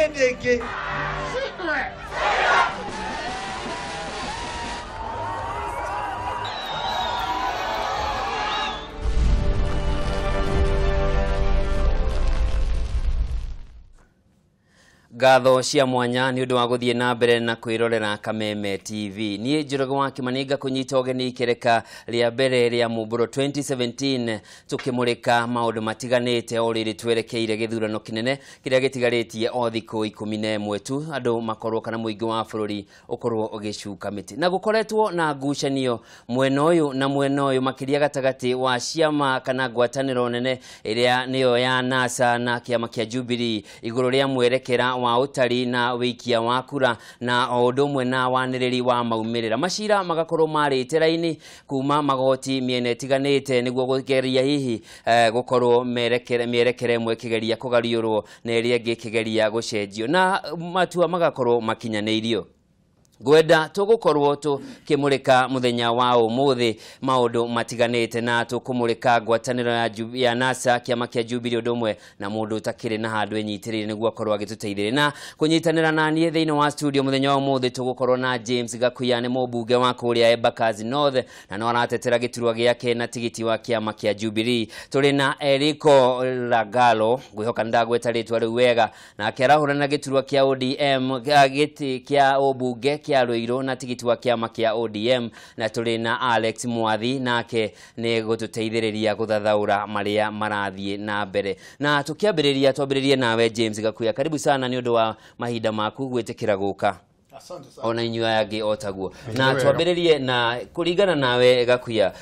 Hĩndĩ ĩngĩ. Ngatho cia mwanya nĩ ũndũ wa gũthiĩ na mbere na kwĩrorera Kameme TV. Niĩ Njoroge wa Kĩmani ngakũnyita ũgeni ikereka rĩa mbere rĩa Mũmbũro 2017 tũkĩmũrĩka maũndũ matiganĩte o rĩrĩ twerekeire gĩthurano kĩnene kĩrĩa gĩtigarĩtie o thikũ 11 tu andũ makorwo kana mũingĩ wa bũrũri ũkorwo ũgĩcuka mĩtĩ. Na gũkoretwo na ngucanio mwena ũyũ na mwena ũyũ makĩria gatagatĩ wa ciama kana ngwatanĩro nene ĩrĩa nĩyo ya NASA na kĩama kĩa Jubilee igũrũ rĩa mwerekera wa ũtari na wĩikia wa kura na o ũndũ ũmwe na wanĩrĩri wa maumĩrĩra. Macira magakorwo marĩte raini kuma magoti mĩena ĩtiganĩte nĩguo kũgeria hihi gũkorwo mĩerekera ĩmwe ĩkĩgeria kũgariũrwo na ĩrĩa ĩngĩ ĩkĩgeria gũcenjio na matua magakorwo makinyanĩirio. Ngwenda tũgũkorwo tũkĩmũrĩka mũthenya wa ũmũthĩ maũndũ matiganĩte na tũkũmũrĩka ngwatanĩro ya NASA kĩama kĩa Jubilee ũndũ ũmwe na mũndũ ũtakĩrĩ na handũ enyitĩrĩire nĩguo akorwo agĩtũteithĩrĩria. Na kũnyitanĩra na niĩ thĩinĩ wa studio mũthenya wa ũmũthĩ tũgũkorwo na James Gakuya nĩ mũmbunge wa kũrĩa Embakasi North na no aratetera gĩturwa gĩake na tigiti wa kĩama kĩa Jubilee. Tũrĩ na Eriko Lagalo, ngwĩhoka nĩndagweta rĩtwa rĩu wega, nake arahũrana gĩturwa kĩa ODM gĩtĩ kĩa ũmbunge kĩa Ruiru na tigiti wa kĩama kĩa ODM, na tũrĩ na Alex Mwathi nake nĩ gũtũteithĩrĩria gũthathaũra marĩa marathiĩ na mbere. Na tũkĩambĩrĩria twambĩrĩrie nawe James Gakuya, karibu sana nĩ ũndũ wa mahinda maku gwĩtĩkĩra gũka. Asante sana. Ona inyuĩ aya angĩ o taguo. Na twambĩrĩrie na kũringana nawe Gakuya,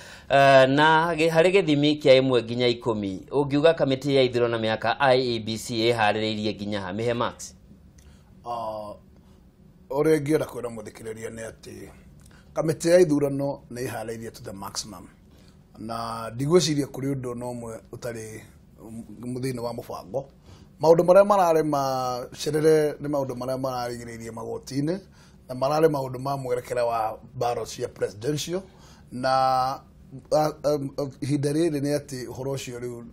na harĩ gĩthimi kĩa 1 nginya 10 ũngiuga kamĩtĩ ya ithurano na mĩhaka IEBC ĩharĩrĩirie nginya ha? Mĩhe max. Ũrĩa ingĩenda kwĩra mũthikĩrĩria nĩ atĩ kamĩtĩ ya ithurano nĩ ĩharĩirie to the maximum, na ndigwĩciria kũrĩ ũndũ ona ũmwe ũtarĩ thĩinĩ wa mũbango. Maũndũ marĩa mararĩ macerere nĩ maũndũ marĩa mararigĩrĩirie magoti-inĩ na mararĩ maũndũ ma mwerekera wa ballot cia presidential, na ihinda rĩrĩ nĩ atĩ ũhoro ũcio rĩu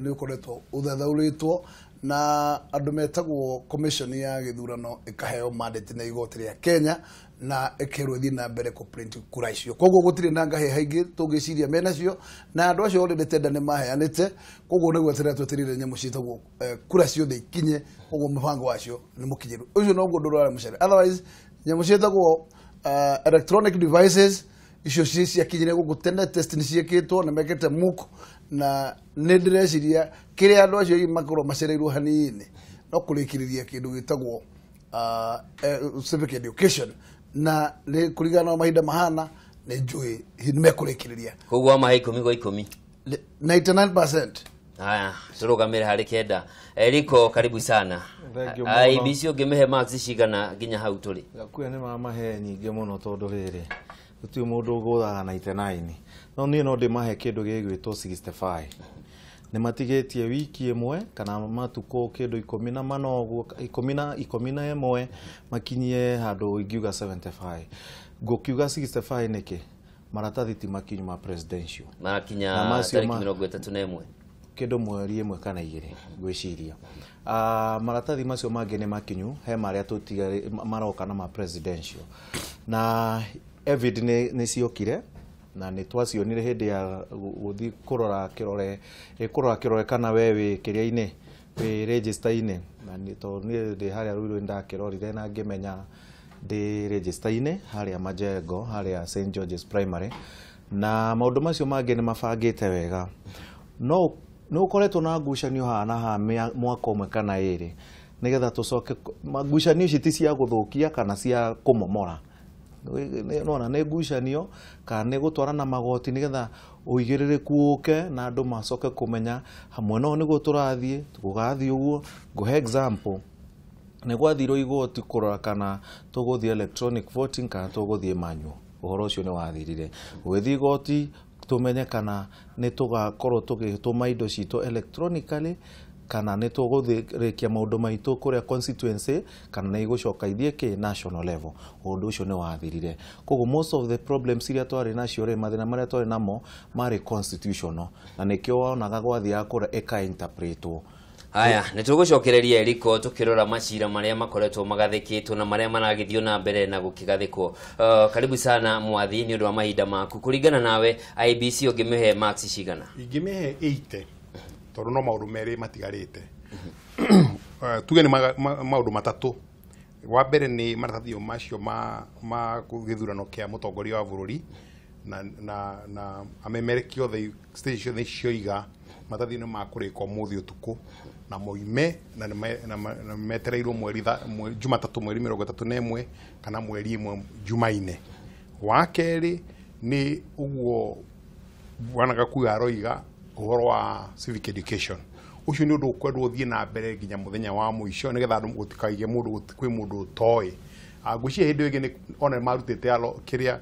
nĩ ũkoretwo ũthathaũrĩtwo na andũ metagwo commission ya gĩthurano ĩkaheo mandate na igoti rĩa Kenya na ĩkerwo ĩthiĩ na mbere kũ print kura icio. Koguo gũtirĩ na ngahĩha ingĩ tũngĩciria menacio, na andũ acio already tender nĩ maheanĩte, koguo nĩ gweterera twetereire nyamũ ciĩtagwo kura ciothe ikinye, koguo mũbango wacio nĩ mũkinyĩru. Ũcio noguo ũndũ ũrarĩ mũcere. Otherwise nyamũ ciĩtagwo electronic devices icio ciakinyire gũkũ tene, test nĩ ciĩkĩtwo na mekĩte MOOC, na nĩ ndĩreciria kĩrĩa andũ acio makorwo macereirwo hanini no kũrĩkĩrĩria kĩndũ gĩtagwo civic education, na nĩ kũringana na mahinda mahana nĩ njũĩ nĩ mekũrĩkĩrĩria. Koguo amahe 10 kwa 10. 99%. Haya, tũrũgamĩre harĩ 9. Eriko, karibu sana. IEBC ũngĩmĩhe marks cigana nginya hau tũrĩ? Gakuya nĩ mamahe nyingĩ mũno tondũ rĩrĩ gũtirĩ mũndũ ũgũthaga 99, no niĩ no ndĩmahe kĩndũ gĩgwĩtwo 65. Nĩ matigĩtie wiki ĩmwe kana matukũ kĩndũ 14 ũguo, 11 makinyie handũ ingiuga 75. Ngũkiuga 65 nĩkĩ? Maratathi ti makinyu ma presidential. Marakinya Na macio tarĩki 31. Kĩndũ mweri 1 kana 2 ngwĩciria. Maratathi macio mangĩ nĩ makinyu, he marĩa tũtigari maroka na ma presidential. Na Evid nĩ ciokire na nĩ twacionire hĩndĩ ya gũthiĩ kũrora kĩrore, kũrora kĩrore kana we wĩ kĩrĩa-inĩ, wĩ register-inĩ. Na nĩ tondũ niĩ ndĩ harĩa Ruiru nĩndakĩrorire na ngĩmenya ndĩ register-inĩ harĩa Majengo, harĩa St George's Primary. Na maũndũ macio mangĩ nĩ mabangĩte wega. No nĩ ũkoretwo na ngucanio haha na haha mwaka ũmwe kana ĩrĩ, nĩgetha tũcoke ngucanio ici ti cia gũthũkia kana cia kũmomora. Nona nĩ ngucanio kana nĩ gũtwarana magoti nĩgetha ũigĩrĩrĩku ũke na andũ macoke kũmenya hamwe no nĩguo tũrathiĩ gũgathiĩ ũguo. Ngũhe example, nĩ gwathirwo igoti kũrora kana tũgũthiĩ electronic voting kana tũgũthiĩ manual. Ũhoro ũcio nĩ wathirire. Gũgĩthiĩ igoti tũmenye kana nĩ tũgakorwo tũgĩtũma indo citũ electronically kana nĩ tũgũrĩkia maũndũ maitũ kũrĩa constituency kana nĩ igũcoka ithiĩ kĩ national level. Ũndũ ũcio nĩ wathirire. Koguo most of the problems iria twarĩ nacio rĩ, mathĩna marĩa twarĩ namo marĩ constitutional, na nĩkĩo wonaga gwathiaga kũrĩa ĩka interpretwo. Haya, nĩ tũgũcokereria Eriko tũkĩrora macira marĩa makoretwo magathĩkĩtwo na marĩa maragĩthio na mbere na gũkĩgathĩkwo. Karibu sana Mwathi nĩ ũndũ wa mahinda maku. Kũringana nawe IEBC ũngĩmĩhe marks cigana? Ingĩmĩhe 80 tondũ no maũndũ merĩ matigarĩte. Tuge nĩ maũndũ matatũ. Wa mbere nĩ maratathi macio ma gĩthurano kĩa mũtongoria wa bũrũri na amemereki othe stage ciothe cioiga maratathi nĩ makũrĩka ũmũthĩ ũtukũ na moime na na metereirwo mweri Jumatatũ mweri 31 kana mweri 1 Jumaine. Wa kerĩ nĩ ũguo Bwana Gakuya aroiga ũhoro wa civic education. Ũcio nĩ ũndũ ũkwendwo ũthiĩ na mbere nginya mũthenya wa mũico nĩgetha andũ gũtikaige mũndũ kwĩ mũndũ ũtoĩ. Ngwĩciria hĩndĩ ĩyo ĩngĩ ona nĩmarutĩte kĩrĩa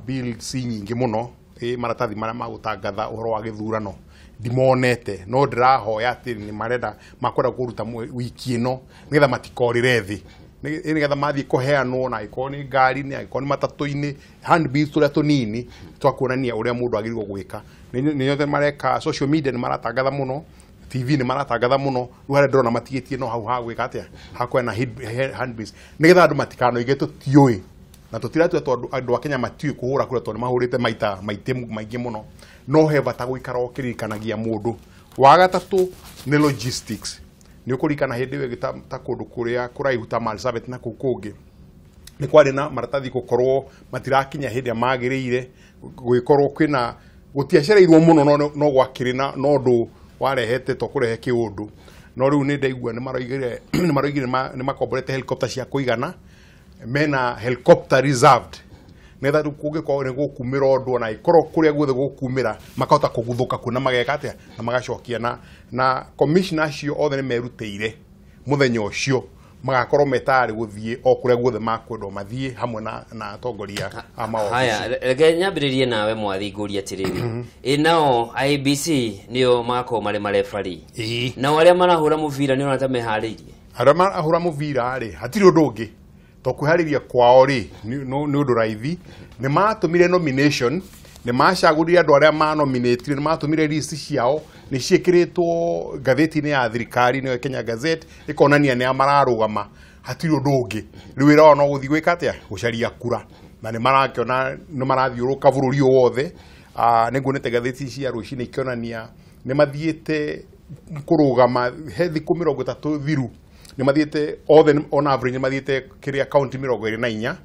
bills nyingĩ mũno, maratathi marĩa magũtangatha ũhoro wa gĩthurano ndimonete, no ndĩrahoya atĩ nĩ marenda makwenda kũruta wiki ĩno nĩgetha matikorĩre thĩ, nĩgetha mathiĩ kũheanwo na angĩkorwo nĩ ngari-inĩ, angĩkorwo nĩ matatũ-inĩ, handbills tũrĩa tũnini twa kuonania ũrĩa mũndũ agĩrĩirwo gwĩka. Nĩ othe mareka social media nĩ maratangatha mũno, TV nĩ maratangatha mũno, rĩu harĩa ndĩrona matigĩtie no hau ha gwĩka atĩa, ha kũheana handbills nĩgetha andũ matikanoige tũtiũĩ. Na tũtiratua tondũ andũ a Kenya matiũĩ kũhũra kura tondũ nĩ mahũrĩte maita maingĩ mũno, no he bata gũikara ũkĩririkanagia mũndũ. Wa gatatũ nĩ logistics. Nĩ ũkũririkana hĩndĩ ĩyo ĩngĩ ta kũndũ kũrĩa kũraihu ta Marsabit na kũu kũngĩ nĩ kwarĩ na maratathi gũkorwo matirakinya hĩndĩ ĩrĩa magĩrĩire, gũgĩkorwo kwĩna gũtiacereirwo mũno, no gwakĩrĩ na no ũndũ warehete to kũrehe kĩũndũ. No rĩu nĩ ndaigua nĩ maroigire nĩ makomborete helicopter cia kũigana, mena helicopter reserved nĩgetha rĩu kũngĩkorwo nĩ gũkumĩra ũndũ ona ĩkorwo kũrĩa guothe gũkumĩra makahota kũguthũka kuo na mageka atĩa na magacokia. Na commissioner acio othe nĩ merutĩire mũthenya ũcio magakorwo me tayarĩ gũthiĩ o kũrĩa guothe makwendwo mathiĩ hamwe na atongoria a maobici. Haya, reke nyambĩrĩrie nawe Mwathi ngũrie atĩrĩrĩ, ĩ nao IEBC nĩo magakorwo marĩ marebari, nao arĩa marahũra mũbira nĩ ũrona ta meharĩirie? Arĩa marahũra mũbira rĩ, hatirĩ ũndũ ũngĩ to kwĩharĩria kwao rĩ nĩ ũndũ raithi. Nĩ matũmire nomination, nĩ macagũrire andũ arĩa manominatire, nĩ matũmire list ciao, nĩ ciĩkĩrĩtwo ngathĩti-inĩ ya thirikari nĩyo Kenya Gazette, ĩkonania nĩ a mararũgama. Hatirĩ ũndũ ũngĩ, rĩu wĩra wao no gũthiĩ gwĩka atĩa, gũcaria kura, na nĩ marakĩona nĩ marathiũrũrũka bũrũri ũyũ wothe. Nĩ nguonete ngathĩti cia rũcinĩ ikĩonania nĩ mathiĩte kũrũgama he thikũ 30 thiru, nĩ mathiĩte othe on average nĩ mathiĩte kĩrĩa county 24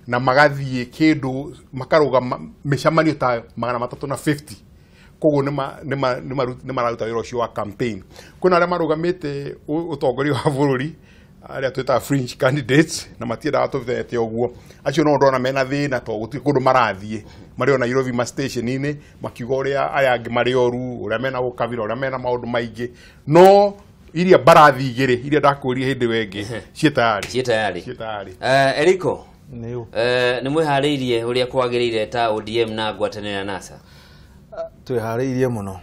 na magathiĩ kĩndũ makarũgama mĩcemanio ta 350. Koguo nĩ mararuta wĩra ũcio wa campaign. Kwĩna arĩa marũgamĩte ũtongoria wa bũrũri arĩa twĩtaga fringe candidates na matiendaga tũbete ũguo, acio no ndona mena thĩna to gũtirĩ kũndũ marathiĩ, marĩ o Nairobi ma station-inĩ makiuga ũrĩa aya angĩ marĩ oru, ũrĩa mena ũkabira, ũrĩa mena maũndũ maingĩ. No iria mbarathi igĩrĩ iria ndakwĩrire hĩndĩ ĩyo ĩngĩ ciĩ tayarĩ, ciĩ tayarĩ, ciĩ tayarĩ. Eriko, nĩ mwĩharĩirie ũrĩa kwagĩrĩire ta ODM na ngwatanĩro ya NASA? Twĩharĩirie mũno.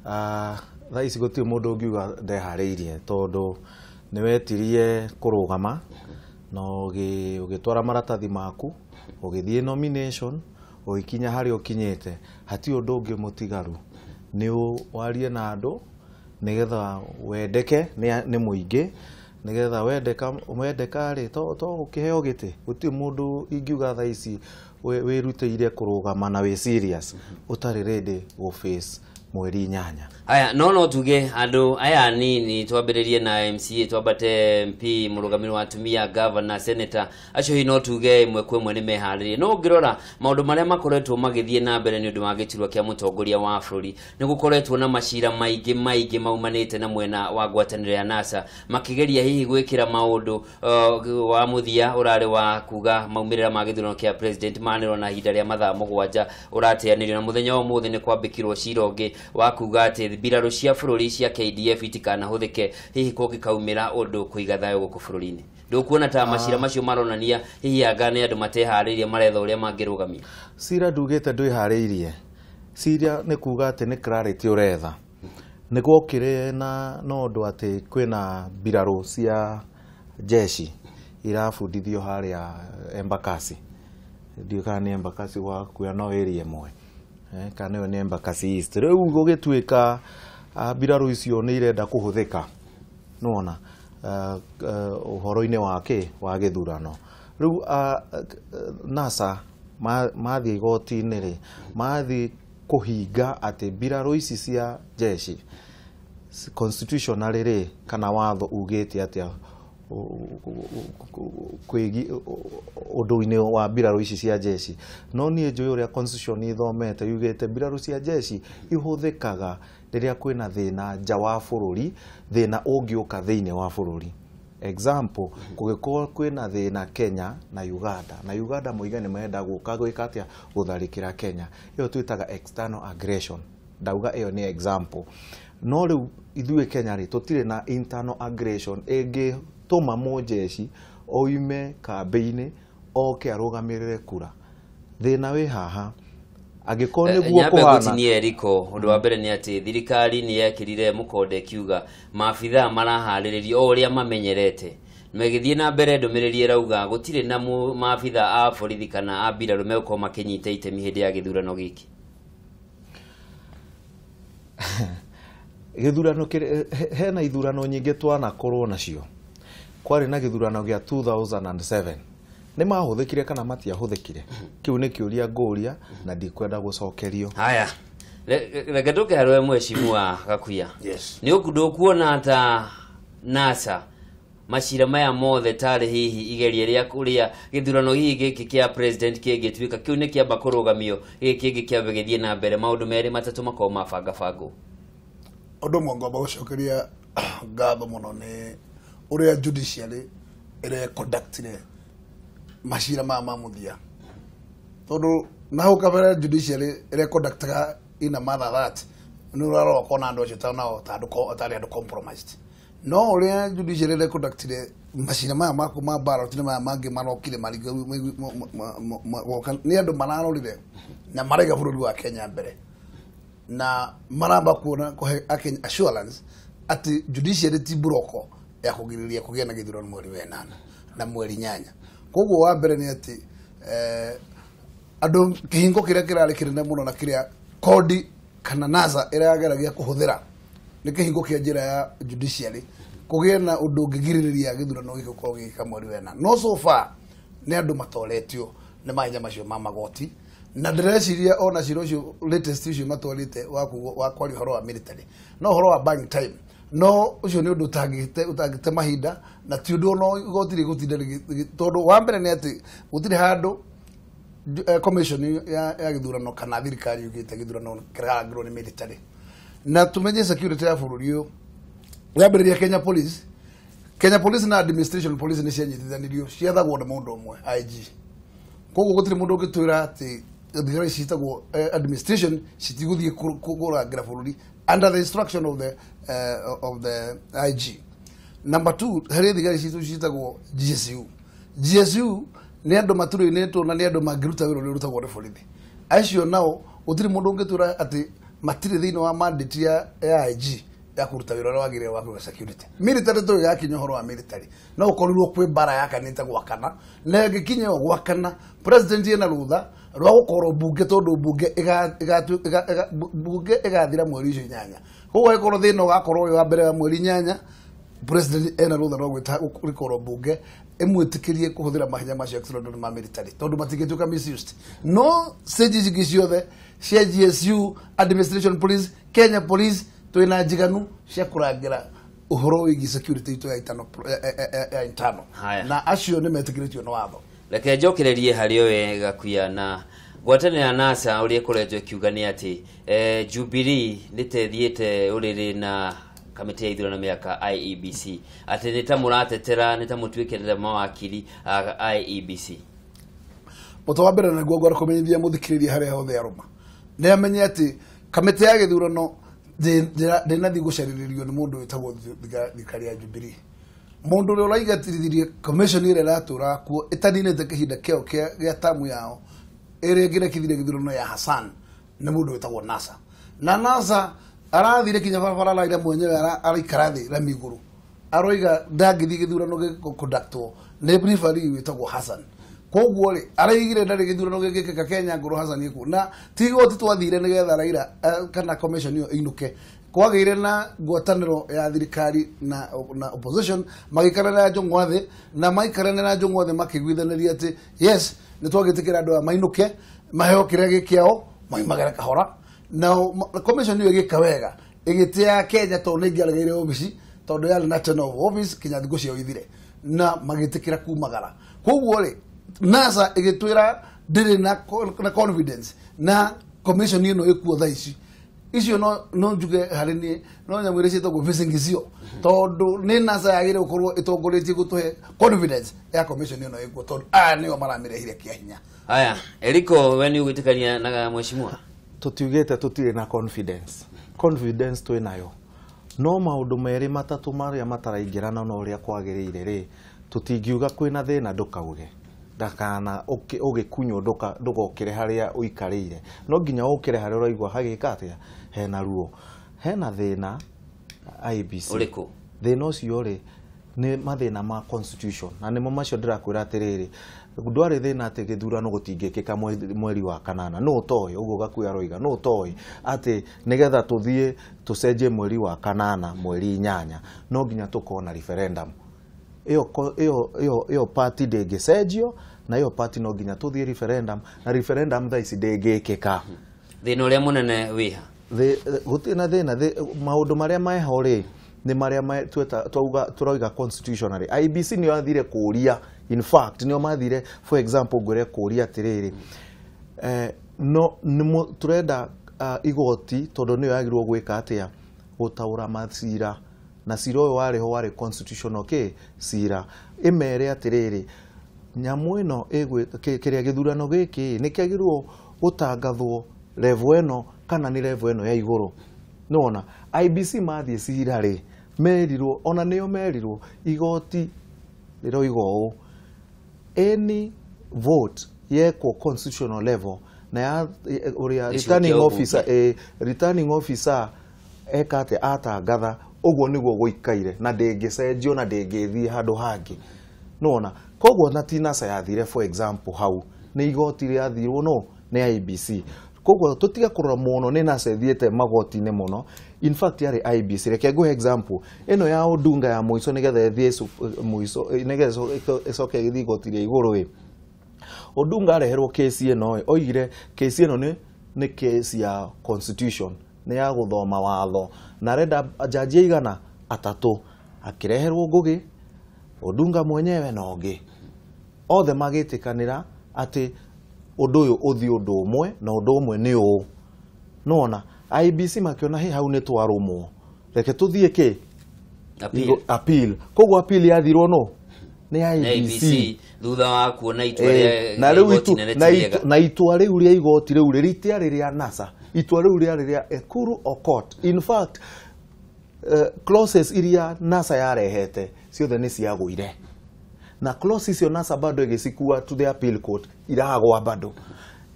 Thaa ici gũtirĩ mũndũ ũngiuga ndeharĩirie tondũ nĩ wetirie kũrũgama na ũgĩtwara maratathi maku, ũgĩthiĩ nomination, ũgĩkinya harĩa ũkinyĩte, hatirĩ ũndũ ũngĩ mũtigaru, nĩ warie na andũ nĩgetha wendeke nĩ mũingĩ, nĩgetha wendeka rĩ to ũkĩheo gĩtĩ. Gũtirĩ mũndũ ingiuga thaa ici wĩrutĩire kũrũgama na wĩ serious ũtarĩ ready gũ face mweri 8. Haya, no tuge andũ aya nini twambĩrĩrie na MCA, twambate MP, mũrũgamĩrĩri wa atumia, governor, senator, acio hihi no tuge ĩmwe kwa ĩmwe nĩ meharĩrie. No ũngĩrora maũndũ marĩa makoretwo magĩthiĩ na mbere nĩ ũndũ wa gĩturwa kĩa mũtongoria wa bũrũri, nĩ gũkoretwo na macira maingĩ maingĩ maumanĩte na mwena wa ngwatanĩro ya NASA makĩgeria hihi gwĩkĩra maũndũ wa mũthia ũrarĩ wa kuga maumĩrĩra ma gĩthurano kĩa president manĩrwo na ihinda rĩa mathaa 7 ũrateanĩrio, na mũthenya wa ũmũthĩ nĩ kwambĩkirwo cira ũngĩ wa kuga atĩ mbirarũ cia bũrũri cia KDF itikanahũthĩke hihi kũngĩkaumĩra ũndũ kũiga thayũ gũkũ bũrũri-inĩ. Ndũkuona ta macira macio maronania hihi anga nĩ andũ mateharĩirie maretha ũrĩa mangĩrũgamia? Cira ndugĩte ndwĩharĩirie. Cira nĩ kuga atĩ nĩ clarity ũretha. Nĩ gwokire na ũndũ atĩ kwĩna mbirarũ cia jeshi irabundithio harĩa Embakasi. Ndiũĩ kana nĩ Embakasi gwakuya no area ĩmwe, kana ĩyo nĩ Embakasi East. Rĩu gũgĩtuĩka mbirarũ icio nĩ irenda kũhũthĩka. Nĩwona ũhoro-inĩ wa kĩ wa gĩthurano. Rĩu NASA mathiĩ igoti-inĩ rĩ, mathiĩ kũhinga atĩ mbirarũ ici cia jeshi constitutionally rĩ, kana watho ugĩte atĩa kwĩgi ũndũ-inĩ wa mbirarũ ici cia jeshi. No niĩ njũĩ ũrĩa constitution ithomete, yugĩte mbirarũ cia jeshi ihũthĩkaga rĩrĩa kwĩna thĩna nja wa bũrũri, thĩna ũngĩũka thĩinĩ wa bũrũri. Example, kũngĩkorwo kwĩna thĩna Kenya na Uganda, na Uganda moiga nĩ marenda gũka gwĩka atĩa, gũtharĩkĩra Kenya, ĩyo twĩtaga external aggression. Ndauga ĩyo nĩ example. No rĩu ithuĩ Kenya rĩ, tũtirĩ na internal aggression ĩngĩtũma mũjeshi oime kambĩ-inĩ oke arũgamĩrĩre kura. Thĩna wĩ haha, angĩkorwo nĩguo Nyambe kũhana. Ngũtinie riko. Ũndũ wa mbere nĩ atĩ thirikari nĩ yekĩrire mũkonde ĩkiuga maabithaa maraharĩrĩrio o ũrĩa mamenyerete. Magĩthiĩ na mbere, ndũmĩrĩri ĩrauga gũtirĩ na maabithaa a borithi kana a mbirarũ megũkorwo makĩnyita itemi hĩndĩ ya gĩthurano gĩkĩ. Gĩthurano hena ithurano nyingĩ twanakorwo nacio. Kwarĩ na gĩthurano gĩa 2007, nĩ mahũthĩkire kana matiahũthĩkire? Kĩu nĩ kĩũria ngũria na ndikwenda gũcokerio. Haya, reke tũke harĩ we mheshimiwa Gakuya. Yes. Nĩ ndũkuona ta NASA macira maya mothe tarĩ hihi igeria rĩa kũrĩa gĩthurano hihi gĩkĩ kĩa president kĩngĩtuĩka kĩu nĩ kĩamba kũrũgamio, gĩkĩ kĩngĩ kĩambe gĩthiĩ na mbere, maũndũ merĩ matatũ makorwo mabangabangwo? Ũndũ ũmwe ngwamba gũcokeria ngatho mũno nĩ ũrĩa judiciary ĩreconductire macira maya ma mũthia, tondũ na hau kabere judiciary ĩreconductaga in a manner that nĩ ũrarora ũkona andũ acio ta nao ta andũ tarĩ andũ compromised. No ũrĩa judiciary ĩreconductire macira maya maku ma ballot na maya mangĩ marokire maringa nĩ andũ mararorire na maraiga bũrũri wa Kenya mbere, na maramba kuona kũhe Akenya assurance atĩ judiciary ti buroko ya kũgirĩrĩria kũgĩa na gĩthurano mweri wa 8 na mweri 8. Koguo wa mbere nĩ atĩ andũ kĩhingo kĩrĩa kĩrarĩ kĩnene mũno na kĩrĩa kodi kana NASA ĩrageragia kũhũthĩra nĩ kĩhingo kĩa njĩra ya judiciary kũgĩe na ũndũ ũngĩgirĩrĩria gĩthurano gĩkĩ gũkorwo gĩgĩka mweri wa 8. No so far nĩ andũ matoretio nĩ mahinya macio ma magoti, na ndĩreciria ona cira ũcio latest ũcio matwarĩte wa kwaria ũhoro wa military no ũhoro wa buying time, no ũcio nĩ ũndũ ũtangĩte mahinda, na ti ũndũ ona igoti rĩgũtinda tondũ wa mbere nĩ atĩ gũtirĩ handũ commission ya gĩthurano kana thirikari yugĩte gĩthurano kĩrarangĩrwo nĩ military. Na tumenye security ya bũrũri ũyũ yambĩrĩria Kenya Police. Kenya Police na administration police nĩ cianyitithanirio, ciathagwo nĩ mũndũ ũmwe IG. Koguo gũtirĩ mũndũ ũngĩtwĩra atĩ thigari citagwo administration citigũthiĩ kũrangĩra bũrũri under the instruction of the IG. Number 2, harĩ thigari citũ citagwo GSU. GSU nĩ andũ matũrĩnĩtwo na nĩ andũ mangĩruta wĩra ũrĩa ũrutagwo nĩ borithi. Acio nao gũtirĩ mũndũ ũngĩtwĩra atĩ matirĩ thĩinĩ wa mandate ya IG ya kũruta wĩra ũrĩa wagĩrĩire wa kũiga security. Military tũrĩ gakinya ũhoro wa military, no ũkorirwo kwĩ mbara yakanĩte gwakana, na ĩngĩkinya ĩyo gwakana, president ena rũtha rwa gũkorwo mbunge, tondũ mbunge ĩgathira mweri ũcio 8. Koguo angĩkorwo thĩna ũgakorwo wĩ wa mbere wa mweri 8, president ena rũtha rwa gwĩta gũkorwo mbunge ĩmwĩtĩkĩrie kũhũthĩra mahinya macio extraordinary ma military, tondũ matingĩtuĩka misused. No stages ingĩ ciothe cia GSU, administration police, Kenya Police, twĩna njiganu cia kũrangĩra ũhoro wĩgiĩ security itũ ya internal, na acio nĩ metĩkĩrĩtio nĩ watho. Reke njokererie harĩ we Gakuya, na ngwatanĩro ya NASA ũrĩa ĩkoretwo ĩkiuga nĩ atĩ Jubilee nĩ ta ĩthiĩte ũrĩrĩ na kamĩtĩ ya ithurano mĩaka IEBC, atĩ nĩ ta mũratetera, nĩ ta mũtuĩkĩte mawakiri a IEBC. Mũtũ wa mbere nĩguo ngwenda kũmenyithia mũthikĩrĩria harĩa hothe arũma nĩ amenye atĩ kamĩtĩ ya gĩthurano ndĩnathiĩ gũcarĩrĩrio nĩ mũndũ wĩtagwo thirikari ya Jubilee. Mũndũ ũrĩa ũraigatithirie commission ĩrĩa ĩratũraga kuo ĩtaninĩte kĩhinda kĩao gĩa tamu yao ĩrĩa ĩngĩrekithire gĩthurano ya Hassan nĩ mũndũ wĩtagwo NASA. Na NASA arathire kinya barabara Raila mwenyewe araikara thĩ rami igũrũ, aroiga ndangĩthiĩ gĩthurano gĩkũconductwo nĩ referee wĩtagwo Hassan. Koguo rĩ, araigire ndarĩ gĩthurano gĩgĩkĩka Kenya ngũrũ Hassan ĩkuo, na ti igoti twathire nĩgetha Raila kana commission ĩyo ĩinũke. Kwagĩire na ngwatanĩro ya thirikari na opposition magĩikarana Njũng'wa thĩ, na maikarana na Njũng'wa thĩ makĩiguithanĩria atĩ yes, nĩ twagĩtĩkĩra andũ aya mainũke maheo kĩrĩa gĩkĩao maimagare kahora. Na commission ĩyo ĩgĩka wega ĩgĩtĩa Kenya tondũ nĩ ĩngĩaregeire obici tondũ yarĩ na tenure of office kinya thikũ ciao ithire, na magĩtĩkĩra kumagara. Koguo rĩ, NASA ĩgĩtwĩra ndĩrĩ na confidence na commission ĩno ĩkuo thaa ici. Icio no njuge harĩ niĩ no nyamũ iria ciĩtagwo visingizio, tondũ nĩ NASA yagĩrĩire gũkorwo ĩtongoretie gũtũhe confidence ya commission ĩno ĩkuo, tondũ aya nĩo maramĩrehire kĩa hinya. Haya, Eriko, we nĩ ũgwĩtĩkania na mheshimiwa? Tũtiugĩte tũtirĩ na confidence. Confidence twĩ nayo, no maũndũ merĩ matatũ marĩa mataraingĩrana na ũrĩa kwagĩrĩire rĩ, tũtingiuga kwĩna thĩna ndũkauge ndakana ũgĩkunywo ndũgokĩre harĩa ũikarĩire, no nginya ũkĩre harĩa ũraigua hagĩka atĩa hena ruo, hena thĩna IEBC. Ũrĩkũ? Thĩna ũcio rĩ nĩ mathĩna ma constitution, na nĩmo macio ndĩrakwĩra atĩrĩrĩ, ndwarĩ thĩna atĩ gĩthurano gũtingĩkĩka mweri wa kanana, no ũtoĩ ũguo Gakuya aroiga, no ũtoĩ atĩ nĩgetha tũthiĩ tũcenjie mweri wa kanana mweri 8 no nginya tũkorwo na referendum. Ĩyo party ndĩngĩcenjio, na ĩyo party no nginya tũthiĩ referendum, na referendum thaa ici ndĩngĩkĩka. Thĩna ũrĩa mũnene wĩha? Gũtirĩ na thĩna, maũndũ marĩa meho rĩ nĩ marĩa tũrauga constitutionally. IEBC nĩo yathire kũria, in fact nĩo mathire, for example ngwĩre kũria atĩrĩrĩ, no tũrenda igoti tondũ nĩyo yagĩrĩirwo gwĩka atĩa, gũtaũra macira, na cira ũyũ warĩ ho warĩ constitutional kĩ cira, ĩmere atĩrĩrĩ, nyamũ ĩno kĩrĩa gĩthurano gĩkĩ nĩ kĩagĩrĩirwo gũtangathwo level ĩno kana nĩ level ĩno ya igũrũ. Nĩwona IEBC mathiĩ cira rĩ, merirwo, ona nĩo merirwo igoti rĩroiga ũũ, any vote yekwo constitutional level na ya ũrĩa returning officer, returning officer eka atĩa atangatha ũguo nĩguo gũikaire na ndĩngĩcenjio na ndĩngĩthiĩ handũ hangĩ. Nĩwona koguo na ti NASA yathire for example hau nĩ igoti rĩathirwo no nĩ IEBC. Koguo tũtige kũrora mũno nĩ NASA ĩthiĩte magoti-inĩ mũno, in fact yarĩ IEBC. Reke ngũhe example ĩno ya Odunga ya mũico nĩgetha ĩthiĩ mũico nĩgetha ĩcoke ĩgĩthiĩ igoti rĩa igũrũ ĩ. Odunga areherwo kesi ĩno ĩ, oigire kesi ĩno nĩ kesi ya constitution, nĩ ya gũthoma watho, na arenda jaji aigana atatũ, akĩreherwo Ngũgĩ, Odunga mwenyewe na ũngĩ, othe magĩtĩkanĩra atĩ ũndũ ũyũ ũthiĩ ũndũ ũmwe na ũndũ ũmwe nĩ ũũ. Nĩwona IEBC makĩona hĩ hau nĩ twarũmwo, reke tũthiĩ kĩ appeal. Koguo appeal yathirwo no nĩ IEBC thutha wa kuona itua rĩa igoti nene ti rĩega, na itua rĩu rĩa igoti rĩu rĩtiarĩ rĩa NASA, itua rĩu rĩarĩ rĩa Ekuru Aukot. In fact clauses iria NASA yarehete ciothe nĩ ciagũire, na clause icio NASA bado ĩgĩcikua to the appeal court iragwa bado.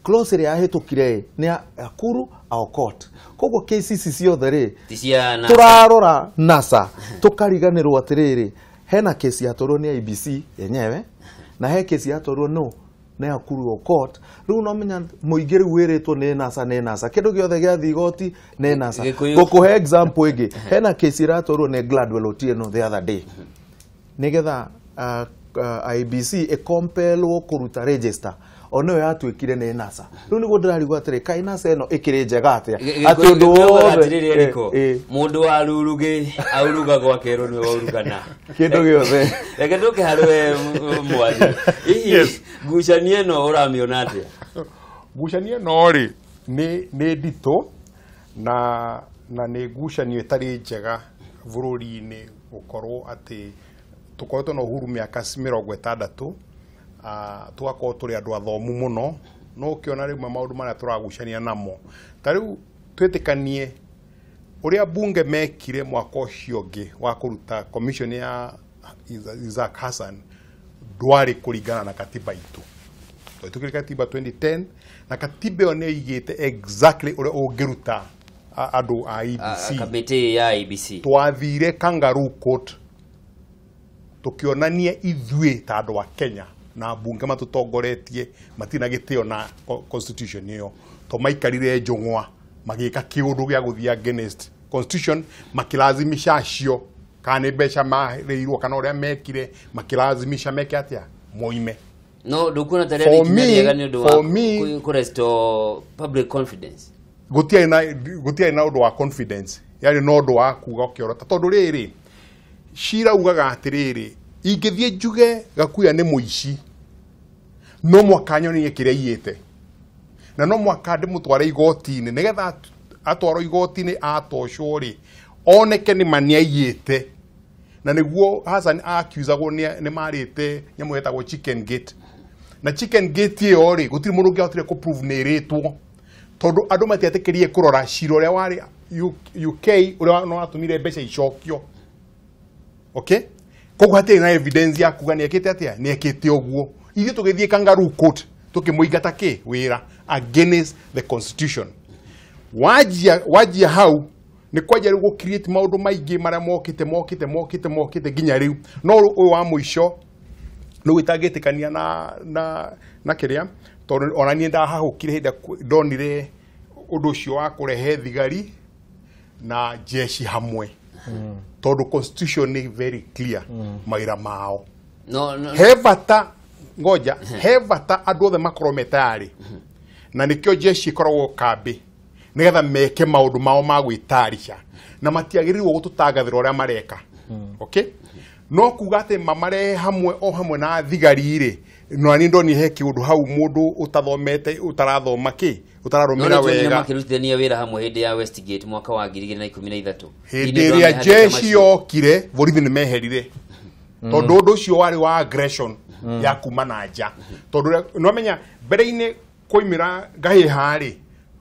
Clause ĩrĩa yahĩtũkire nĩ ya Ekuru Aukot. Koguo case ici ciothe rĩ tũrarora NASA tũkariganĩrwo atĩrĩrĩ, hena kesi yatwarwo nĩ IEBC yenyewe na he kesi yatwarwo no nĩ Ekuru Aukot. Rĩu no menya mũingĩ rĩu wĩrĩtwo nĩ NASA nĩ NASA, kĩndũ gĩothe gĩathiĩ igoti nĩ NASA. Ngũkũhe example ĩngĩ, hena kesi ĩratwarwo nĩ Gladwell Otieno the other day nĩgetha IEBC ĩkompelwo kũruta register, ona ĩyo yatuĩkire nĩ NASA. Rĩu nĩguo ndĩrarigwo atĩrĩ, kaĩ NASA ĩno ĩkĩrĩ njega atĩa atĩ ũndũ wothe mũndũ wa rurugĩ aurugagwo akerwo nĩwe waurugana kĩndũ gĩothe. Reke tũke harĩ we Mwathi, hihi ngucanio ĩno ũramĩona atĩa? Ngucanio ĩno rĩ nĩ nditũ na nĩ ngucanio ĩtarĩ njega bũrũri-inĩ, gũkorwo atĩ tũkoretwo na uhuru mĩaka 60, tũgakorwo tũrĩ andũ athomu mũno, no ũkĩona rĩu maũndũ marĩa tũragucania namo. Ta rĩu twĩtĩkanie ũrĩa bunge mekire mwaka ũcio ũngĩ wa kũruta commission ya Isaac Hassan ndwarĩ kũringana na katiba itũ. Twahĩtũkire katiba 2010 na katiba ĩyo nĩ ĩigĩte exactly ũrĩa ũngĩruta andũ a IEBC. Kamĩtĩ ya IEBC. Twathire kangaroo court tũkĩonania ithuĩ ta andũ a Kenya na bunge matũtongoretie matirĩ na gĩtĩo na constitution ĩyo, to maikarire njũng'wa magĩka kĩũndũ gĩa gũthiĩ against constitution makilazimisha acio kana nĩ mbeca marĩirwo kana ũrĩa mekire makilazimisha meke atĩa moime. No ndukuona ta rĩarĩ ikinya rĩega nĩ ũndũ wa kũ restore public confidence. Gũtiarĩ na ũndũ wa confidence, yarĩ na ũndũ wa kuga ũkĩorota tondũ rĩrĩ cira ugaga atĩrĩrĩ ingĩthiĩ njuge Gakuya nĩ mũici no mwaka nyonie kĩrĩa aiyĩte na no mwaka ndĩmũtware igoti-inĩ nĩgetha atwarwo igoti-inĩ atocwo rĩ oneke nĩ ma nĩaiyĩte. Na nĩguo Hassan accusagwo nĩ marĩte nyamũ ĩtagwo chicken gate, na chicken gate ĩyo rĩ gũtirĩ mũndũ ũngĩahotire kũ prove nĩ ĩrĩtwo tondũ andũ matietĩkĩrire kũrora cira ũrĩa warĩ UK ũrĩa no watũmire mbeca icokio. Okay, koguo hatirĩ na evidence ya kuga nĩekĩte atĩa nĩekĩte ũguo. Ithuĩ tũgĩthiĩ kangaroo court tũkĩmũingata kĩ wĩra against the constitution. Wajia hau nĩ kwanjia rĩu gũ create maũndũ maingĩ marĩa mokĩte nginya rĩu. No ũyũ wa mũico nĩ itangĩtĩkania na kĩrĩa tondũ ona niĩ ndahahũkire hĩndĩ ndonire ũndũ ũcio wa kũrehe thigari na jeshi hamwe tondũ constitution nĩ very clear mawĩra mao. No, he bata ngoja he bata andũ othe makorwo me tayarĩ na nĩkĩo jeshi ĩkoragwo kambĩ nĩgetha meke maũndũ mao ma gwĩtarisha na matiagĩrĩirwo gũtũtangathĩra ũrĩa mareka. Okay, no kuga atĩ mamarehe hamwe o hamwe na thigari rĩ no niĩ ndonire he kĩũndũ hau mũndũ ũtathomete ũtarathoma kĩ ũtararũmĩra wega. Makĩrutithania wĩra hamwe hĩndĩ ya Westgate mwaka wa 2013 hĩndĩ ĩrĩa jeshi yokire borithi nĩ meherire tondũ ũndũ ũcio warĩ wa aggression ya kuma na nja tondũ nĩwamenya mbere-inĩ kwoimĩra ngahĩha rĩ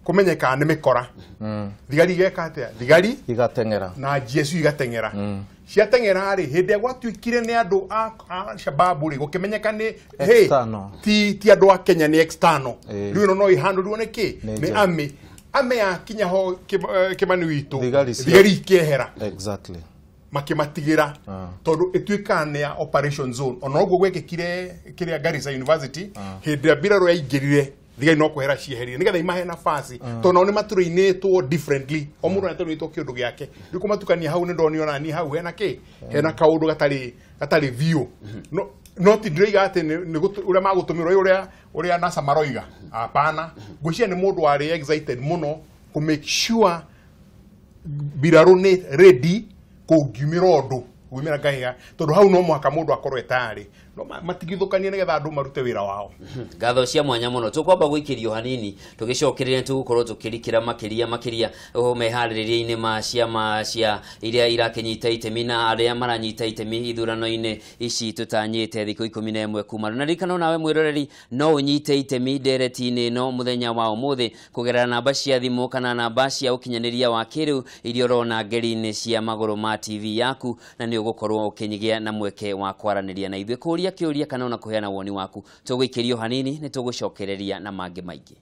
kũmenyekaga nĩ mĩkora. Thigari igeka atĩa? Thigari igateng'era na jeshi igateng'era. Ciateng'era rĩ hĩndĩ ĩrĩa gwatuĩkire nĩ andũ a Shababu rĩ gũkĩmenyeka nĩ hey, ti andũ a Kenya nĩ external. Rĩu ĩno no ĩhandũrwo nĩ kĩ? Nĩ army. Army yakinya ho Kĩmani witũ thigari ikĩehera. Exactly. Makĩmatigĩra tondũ ĩtuĩkaga nĩ ya operation zone. Ona ũguo gwekĩkire kĩrĩa Garissa University hĩndĩ ĩrĩa mbirarũ yaingĩrire thigari no kwehera cieherire nĩgetha imahe nafasi tondũ nao nĩ matũrĩinĩtwo differently o mũndũ nĩatũrĩinĩtwo kĩũndũ gĩake. Rĩu kũmatukania hau nĩ ndonio nani hau hena kĩ hena kaũndũ gatarĩ biũ. No ti ndĩroiga atĩ nĩ ũrĩa magũtũmĩrwo ũrĩa NASA maroiga hapana. Ngwĩciria nĩ mũndũ warĩ excited mũno kũ make sure mbirarũ nĩ ready kũngiumĩra ũndũ kumĩra ngahĩha tondũ hau no mũhaka mũndũ akorwo e tayarĩ no matigithũkanie nĩgetha andũ marute wĩra wao. Ngatho cia mwanya mũno. Tũkwamba gũikĩrio hanini tũgĩcokereria tũgũkorwo tũkĩrikĩra makĩria meharĩrĩria-inĩ ma ciama cia iria irakĩnyita itemi na arĩa maranyita itemi ithurano-inĩ ici tũtanyĩte thikũ 11 kuma rĩu. Na ririkana nawe mwĩroreri no ũnyite itemi ndereti-inĩ ĩno mũthenya wa ũmũthĩ kũgerera namba cia thimũ kana namba cia ũkinyanĩria wa kĩrĩu iria ũrona ngeri-inĩ cia magũrũ ma TV yaku na nĩ ũgũkorwo ũkĩgĩa na mweke wa kwaranĩria na ithuĩ kũria kĩũria kana ona kũheana woni waku. Tũgũikĩrio hanini nĩ tũgũcokereria na mangĩ maingĩ.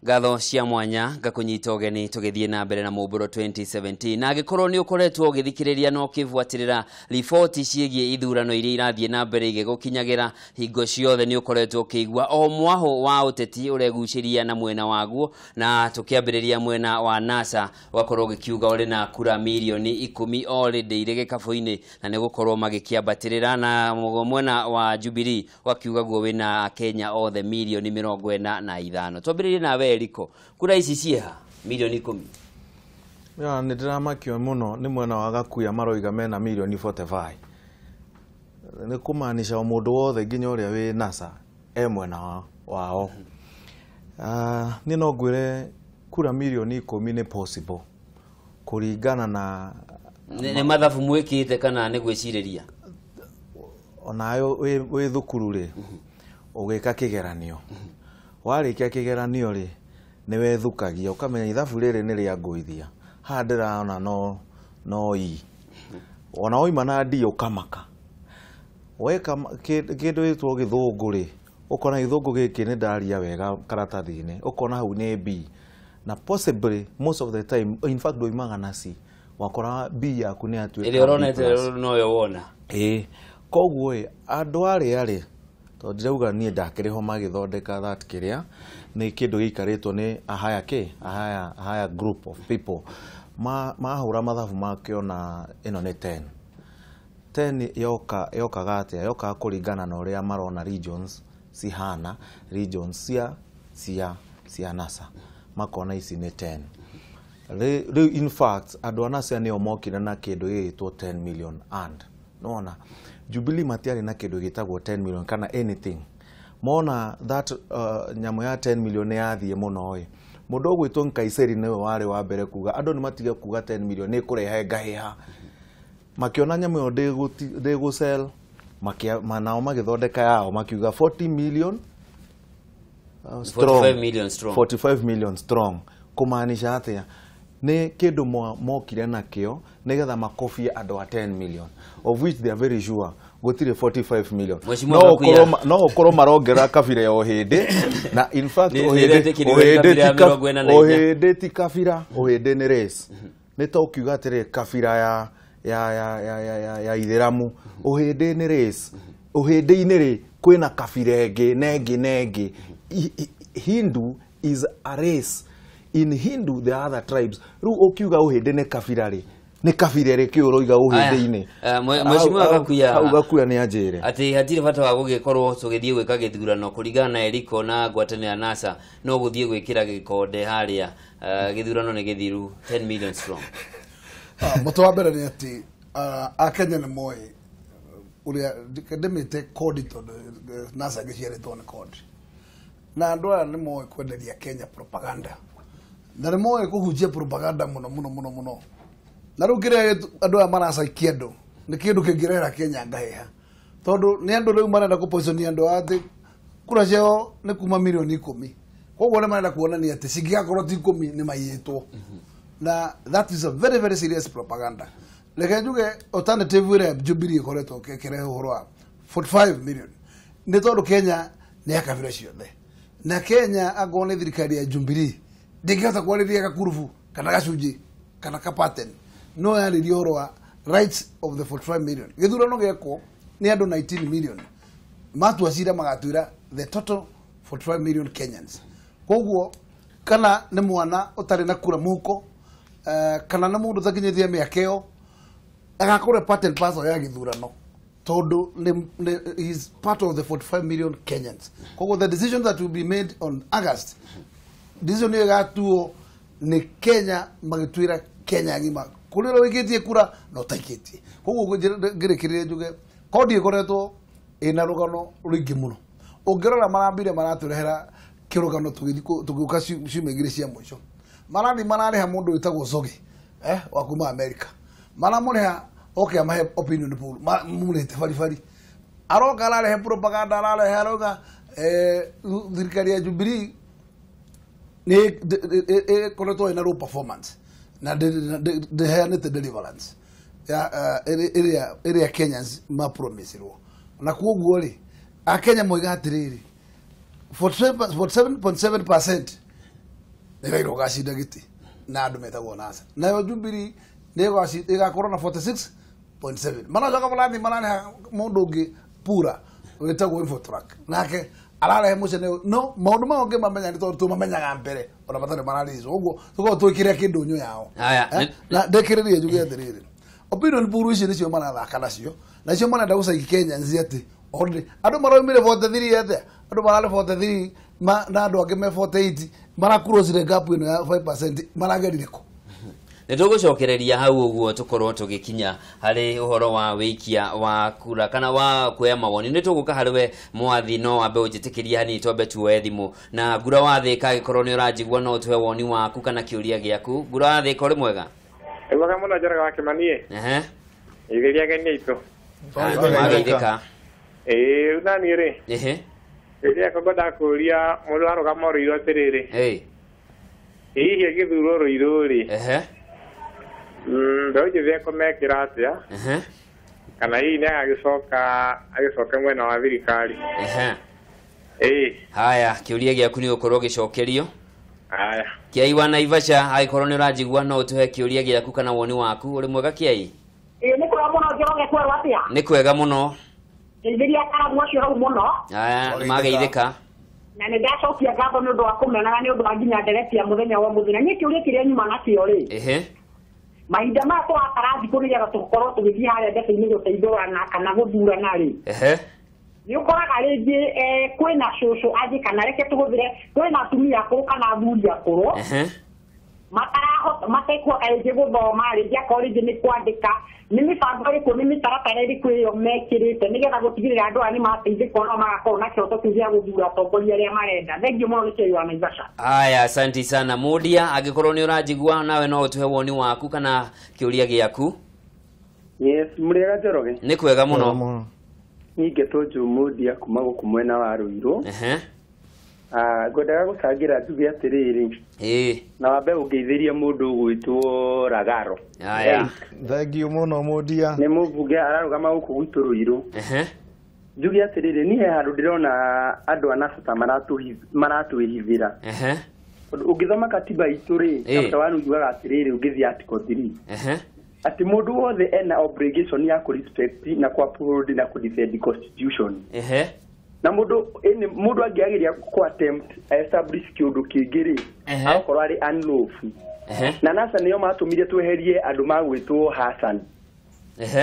Ngatho cia mwanya ngakũnyita ũgeni tũgĩthiĩ na mbere na Mũmbũro 2017 na angĩkorwo nĩ ũkoretwo ũgĩthikĩrĩria na ũkĩbuatĩrĩra riboti ciĩgiĩ ithurano iria irathiĩ na mbere igĩgũkinyagĩra hingo ciothe nĩ ũkoretwo ũkĩigua o mwahũ wa ũteti ũregucĩria na mwena waguo na tũkĩambĩrĩria mwena wa NASA ũgakorwo ũgĩkiuga ũrĩ na kura mirioni 10 already irĩ gĩkabũ-inĩ na nĩ gũkorwo magĩkĩambatĩrĩra na mwena wa Jubilee ũgakiuga guo wĩna Kenya othe mirioni 45. Twambĩrĩrie nawe Eriko, kura ici cieha mirioni 10. Ya nĩ ndĩramakio mũno nĩ mwena wa Gakuya maroiga mena mirioni 45. Nĩ kũmaanisha o mũndũ wothe nginya ũrĩa wĩ NASA e mwena wao. Niĩ no ngwĩre kura mirioni 10 nĩ possible kũringana na nĩ mathabu mwĩkĩte kana nĩ gwĩcirĩria. Onayo wĩ thukuru rĩ ũgĩka kĩgeranio warĩkia kĩgeranio rĩ nĩ wethukagia ũkamenya ithabu rĩrĩ nĩ rĩa ngũithia haha ndĩrona no i ona wauma na D ũkamaka weka kĩndũ gĩtwo gĩthũngũ rĩ ũkona gĩthũngũ gĩkĩ nĩ ndaria wega karatathi-inĩ ũkona hau nĩ B na possibly most of the time in fact ndoimaga na C Wakora B yaku nĩ yatuĩka ĩrĩa ũronete noyo wona. Ĩĩ, koguo ĩ andũ arĩa rĩ, tondũ ndirauga niĩ ndakĩrĩ ho magĩthondeka that kĩrĩa nĩ kĩndũ gĩikarĩtwo nĩ a higher kĩ a higher group of people. Mahũra mathabu makĩona ĩno nĩ 10 10 yoka yokaga atĩa, yokaga kũringana na ũrĩa marona regions cihana, regions cia NASA makona ici nĩ 10. Rĩu in fact andũ a NASA nĩo mokire na kĩndũ gĩgĩtwo 10 million, and nona Jubilee matiarĩ na kĩndũ gĩtagwo 10 million kana anything. Mona that nyamũ ya 10 million nĩ yathiĩ mũno ĩ, mũndũ ũgwĩtwo Nkaiseri nĩwe warĩ wa mbere kuga andũ nĩ matige kuga 10 million nĩ kũrehe ngahĩha. Makiona nyamũ ĩyo ndĩgũsell, nao magĩthondeka yao makiuga 40 million strong. 45 million strong. 45 million strong kumaanisha atĩa? Nĩ kĩndũ mokire nakĩo nĩgetha makobie andũ a 10 million, of which they are very sure gũtirĩ 45 million. Mheshimiwa No Gakuya. ũkorwo no ũkorwo marongerera kabira ya ũhĩndĩ na in fact Nĩ- ũhĩndĩ nĩretĩkĩrio ũhĩndĩ kabira ya ti 44. ũhĩndĩ ti kabira, ũhĩndĩ nĩ race. Nĩ ta ũkiuga atĩrĩ kabira ya ithĩramu, ũhĩndĩ nĩ race. Ũhĩndĩ-inĩ rĩ kwĩna kabira ĩngĩ na ĩngĩ na ĩngĩ. Hindu is a race. In Hindu there are other tribes. Rĩu ũkiuga ũhĩndĩ nĩ kabira rĩ, nĩ kabira ĩrĩkĩ ũroiga ũhĩndĩ-inĩ? Aya, Mheshimiwa Gakuya. Hau Gakuya nĩ anjĩre atĩ hatirĩ bata wa gũgĩkorwo tũgĩthiĩ gwĩka gĩthurano kũringana na Eriko na ngwatanĩro ya NASA, no gũthiĩ gwĩkĩra gĩkonde harĩa, gĩthurano nĩ gĩthiru 10 million strong. Mũtwe wa mbere nĩ atĩ akenya nĩ moĩ ũrĩa ndĩmĩte kodi, tondũ NASA gĩciarĩtwo nĩ kodi, na andũ aya nĩ moĩ kwenderia Kenya propaganda na nĩ moĩ kũhunjia propaganda mũno mũno mũno mũno. Na rĩu kĩrĩa andũ aya maracaikia andũ nĩ kĩndũ kĩngĩrehera Kenya ngahĩha, tondũ nĩ andũ rĩu marenda kũpoisonia andũ aya atĩ kura ciao nĩ kuma 10 milioni, koguo nĩ marenda kuonania atĩ cingĩgakorwo ti 10 nĩ maiyĩtwo, na that is a very very serious propaganda. Reke njuge alternative ĩrĩa Jubilee ĩkoretwo ĩkĩrehe ũhoro wa 45 million nĩ tondũ Kenya nĩ ya kabira ciothe, na Kenya angorwo nĩ thirikari ya Jubilee ndĩngĩhota kwarĩria gakurubu kana gacunjĩ kana ka pattern, no yarĩria ũhoro wa rights of the 45 million. Gĩthurano gĩekwo nĩ andũ 19 million matua cira magatuĩra the total 45 million Kenyans. Koguo kana nĩ mwana ũtarĩ na kura mũhuko, kana nĩ mũndũ ũtakinyĩtie mĩaka ĩyo, agakorwo part and parcel ya gĩthurano tondũ he is part of the 45 million Kenyans. Koguo the decision that will be made on August, decision ĩyo ĩgatuo nĩ Kenya magĩtuĩra Kenya ng'ima kũrĩ ũrĩa ũikĩtie kura na ũtaikĩtie. Koguo ngĩrĩkĩrĩria njuge kodi ĩkoretwo ĩna rũgano rũingĩ mũno. Ũngĩrora marambire maratũrehera kĩrũgano tũgĩthiĩ tũgĩũka ciumia igĩrĩ cia mũico, marathiĩ mararĩha mũndũ wĩtagwo Zogi wa kuma America, maramũrĩha oke amahe opinion poll, mamũrĩhĩte baribari, aroka ararehe propaganda, ararehe arauga thirikari ya Jubilee nĩ ĩkoretwo ĩna low performance na ndĩheanĩte deliverance ya ĩrĩa Kenyans mapromisirwo. Na koguo rĩ, akenya moiga atĩrĩrĩ, 47.7% nĩ Raila ũgacinda gĩtĩ na andũ metagwo NASA, nayo Jubilee nĩ ĩgakorwo na 46.7. Maracoka marathiĩ mararĩha mũndũ ũngĩ pura wĩtagwo Infotrack, nake ararehe mũcene. No maũndũ maya ũngĩmamenya nĩ tondũ tũmamenyaga mbere ona matarĩ mararĩcwo, ũguo tũkorwo twĩkĩre kĩndũ nyũ yao. Haya, Na ndĩkĩrĩrie njuge atĩrĩrĩ, opinion poll ici nĩcio marathaka nacio, nacio marenda gũcaiki Kenyans atĩ already andũ maraumire 43 atĩa, andũ mararĩ 43 na andũ angĩ me 48 marakurocire gap ĩno ya 5% maragerire kũ? Nĩ tũgũcokereria hau ũguo tũkorwo tũgĩkinya harĩ ũhoro wa wĩikia wa kura kana wa kuoya mawoni. Nĩ tũgũka harĩ we mwathi, no wambe ũnjĩtĩkĩrie hanini twambe tuoe thimũ na Ngura wa Thĩka. Angĩkorwo nĩ ũranjigua, no ũtũhe woni waku kana kĩũria gĩaku. Ngura wa Thĩka, ũrĩ mwega? Mwega mũno Njoroge wa Kĩmanie. Igeria ageni aitũ. Mageithĩka. Ĩĩ, rĩu naniĩ rĩ, rĩrĩa ngwendaga kũũria mũndũ arũgama Rũirũ atĩrĩrĩ, hihi agĩthurwo Rũirũ rĩ, mbeũ njĩthĩ ekũmekĩra atĩa, kana hihi nĩ agagĩcoka agĩcoke mwena wa thirikari? Ĩĩ. Haya, kĩũria gĩaku nĩ gũkorwo gĩcokerio. Aya. Kiai wa Naivasha angĩkorwo nĩ ũranjigua no ũtũhe kĩũria gĩaku kana woni waku. Ũrĩ mwega Kiai? Ĩĩ nĩ kwega mũno Njoroge, kwerwo atĩa? Nĩ kwega mũno. Ngeithĩria ataaramu acio hau mũno. Aya, nĩ mageithĩka. Na nĩ ndacokia ngatho nĩ ũndũ wa kũmenaga nĩ ũndũ wa nginya ndereti ya mũthenya wa mũthenya. Niĩ kĩũria kĩrĩa nyuma nakĩo rĩ. Ehe. Mahinda maya tũratara thikũ nĩgetha tũkorwo tũgĩthiĩ harĩa ndebe-inĩ gũteithũrana kana gũthurana rĩ. Ehe. Nĩ ũkoraga rĩngĩ kwĩna cũcũ angĩ kana reke tũhũthĩre kwĩna atumia akũrũ kana athuri akũrũ. Ehe. Matarahota matekũhota rĩngĩ gũthoma rĩngĩ akorwo rĩngĩ nĩ kwandĩka nĩ mĩbango ĩrĩkũ nĩ mĩtaratara ĩrĩkũ ĩyo mekĩrĩte nĩgetha gũtigĩrĩra andũ aya nĩ mateithĩka no magakorwo na kĩhoto kĩu gĩa gũthura atongoria arĩa marenda. Thengiũ mũno nĩ Kĩai wa Naivasha. Aya, asanti sana Mudia, angĩkorwo nĩ ũranjigua nawe no ũtũhe woni waku kana kĩũria gĩaku. Yes, mũrĩega Njoroge? Nĩ kwega mũno. Niĩ ngetwo Joe Mudia kuma gũkũ mwena wa Ruiru. Ehe. Ngwendaga gũcangĩra njuge atĩrĩrĩ. Ĩĩ. Na wambe ũngeithĩrie mũndũ ũgwĩtwo Ragaro. Aya. Thengiũ mũno Mudia. Nĩ mũmbunge ararũgama gũkũ gwitũ Ruiru. Ehe. Njuge atĩrĩrĩ, niĩ he handũ ndĩrona andũ a NASA maratwĩhithĩra. Ehe. Ũngĩthoma katiba itũ rĩ, chapter 1 yugaga atĩrĩrĩ, ũngĩthiĩ article 3. Ehe. Atĩ mũndũ wothe ena obligation ya kũ respect na kũ uphold na kũ defend constitution. Ehe. Na mũndũ mũndũ angĩagĩria kũ attempt establish kĩũndũ kĩngĩ rĩ, agakorwo arĩ unlawful. Na NASA nĩo matũmire tweherie andũ magwĩtwo Hassan.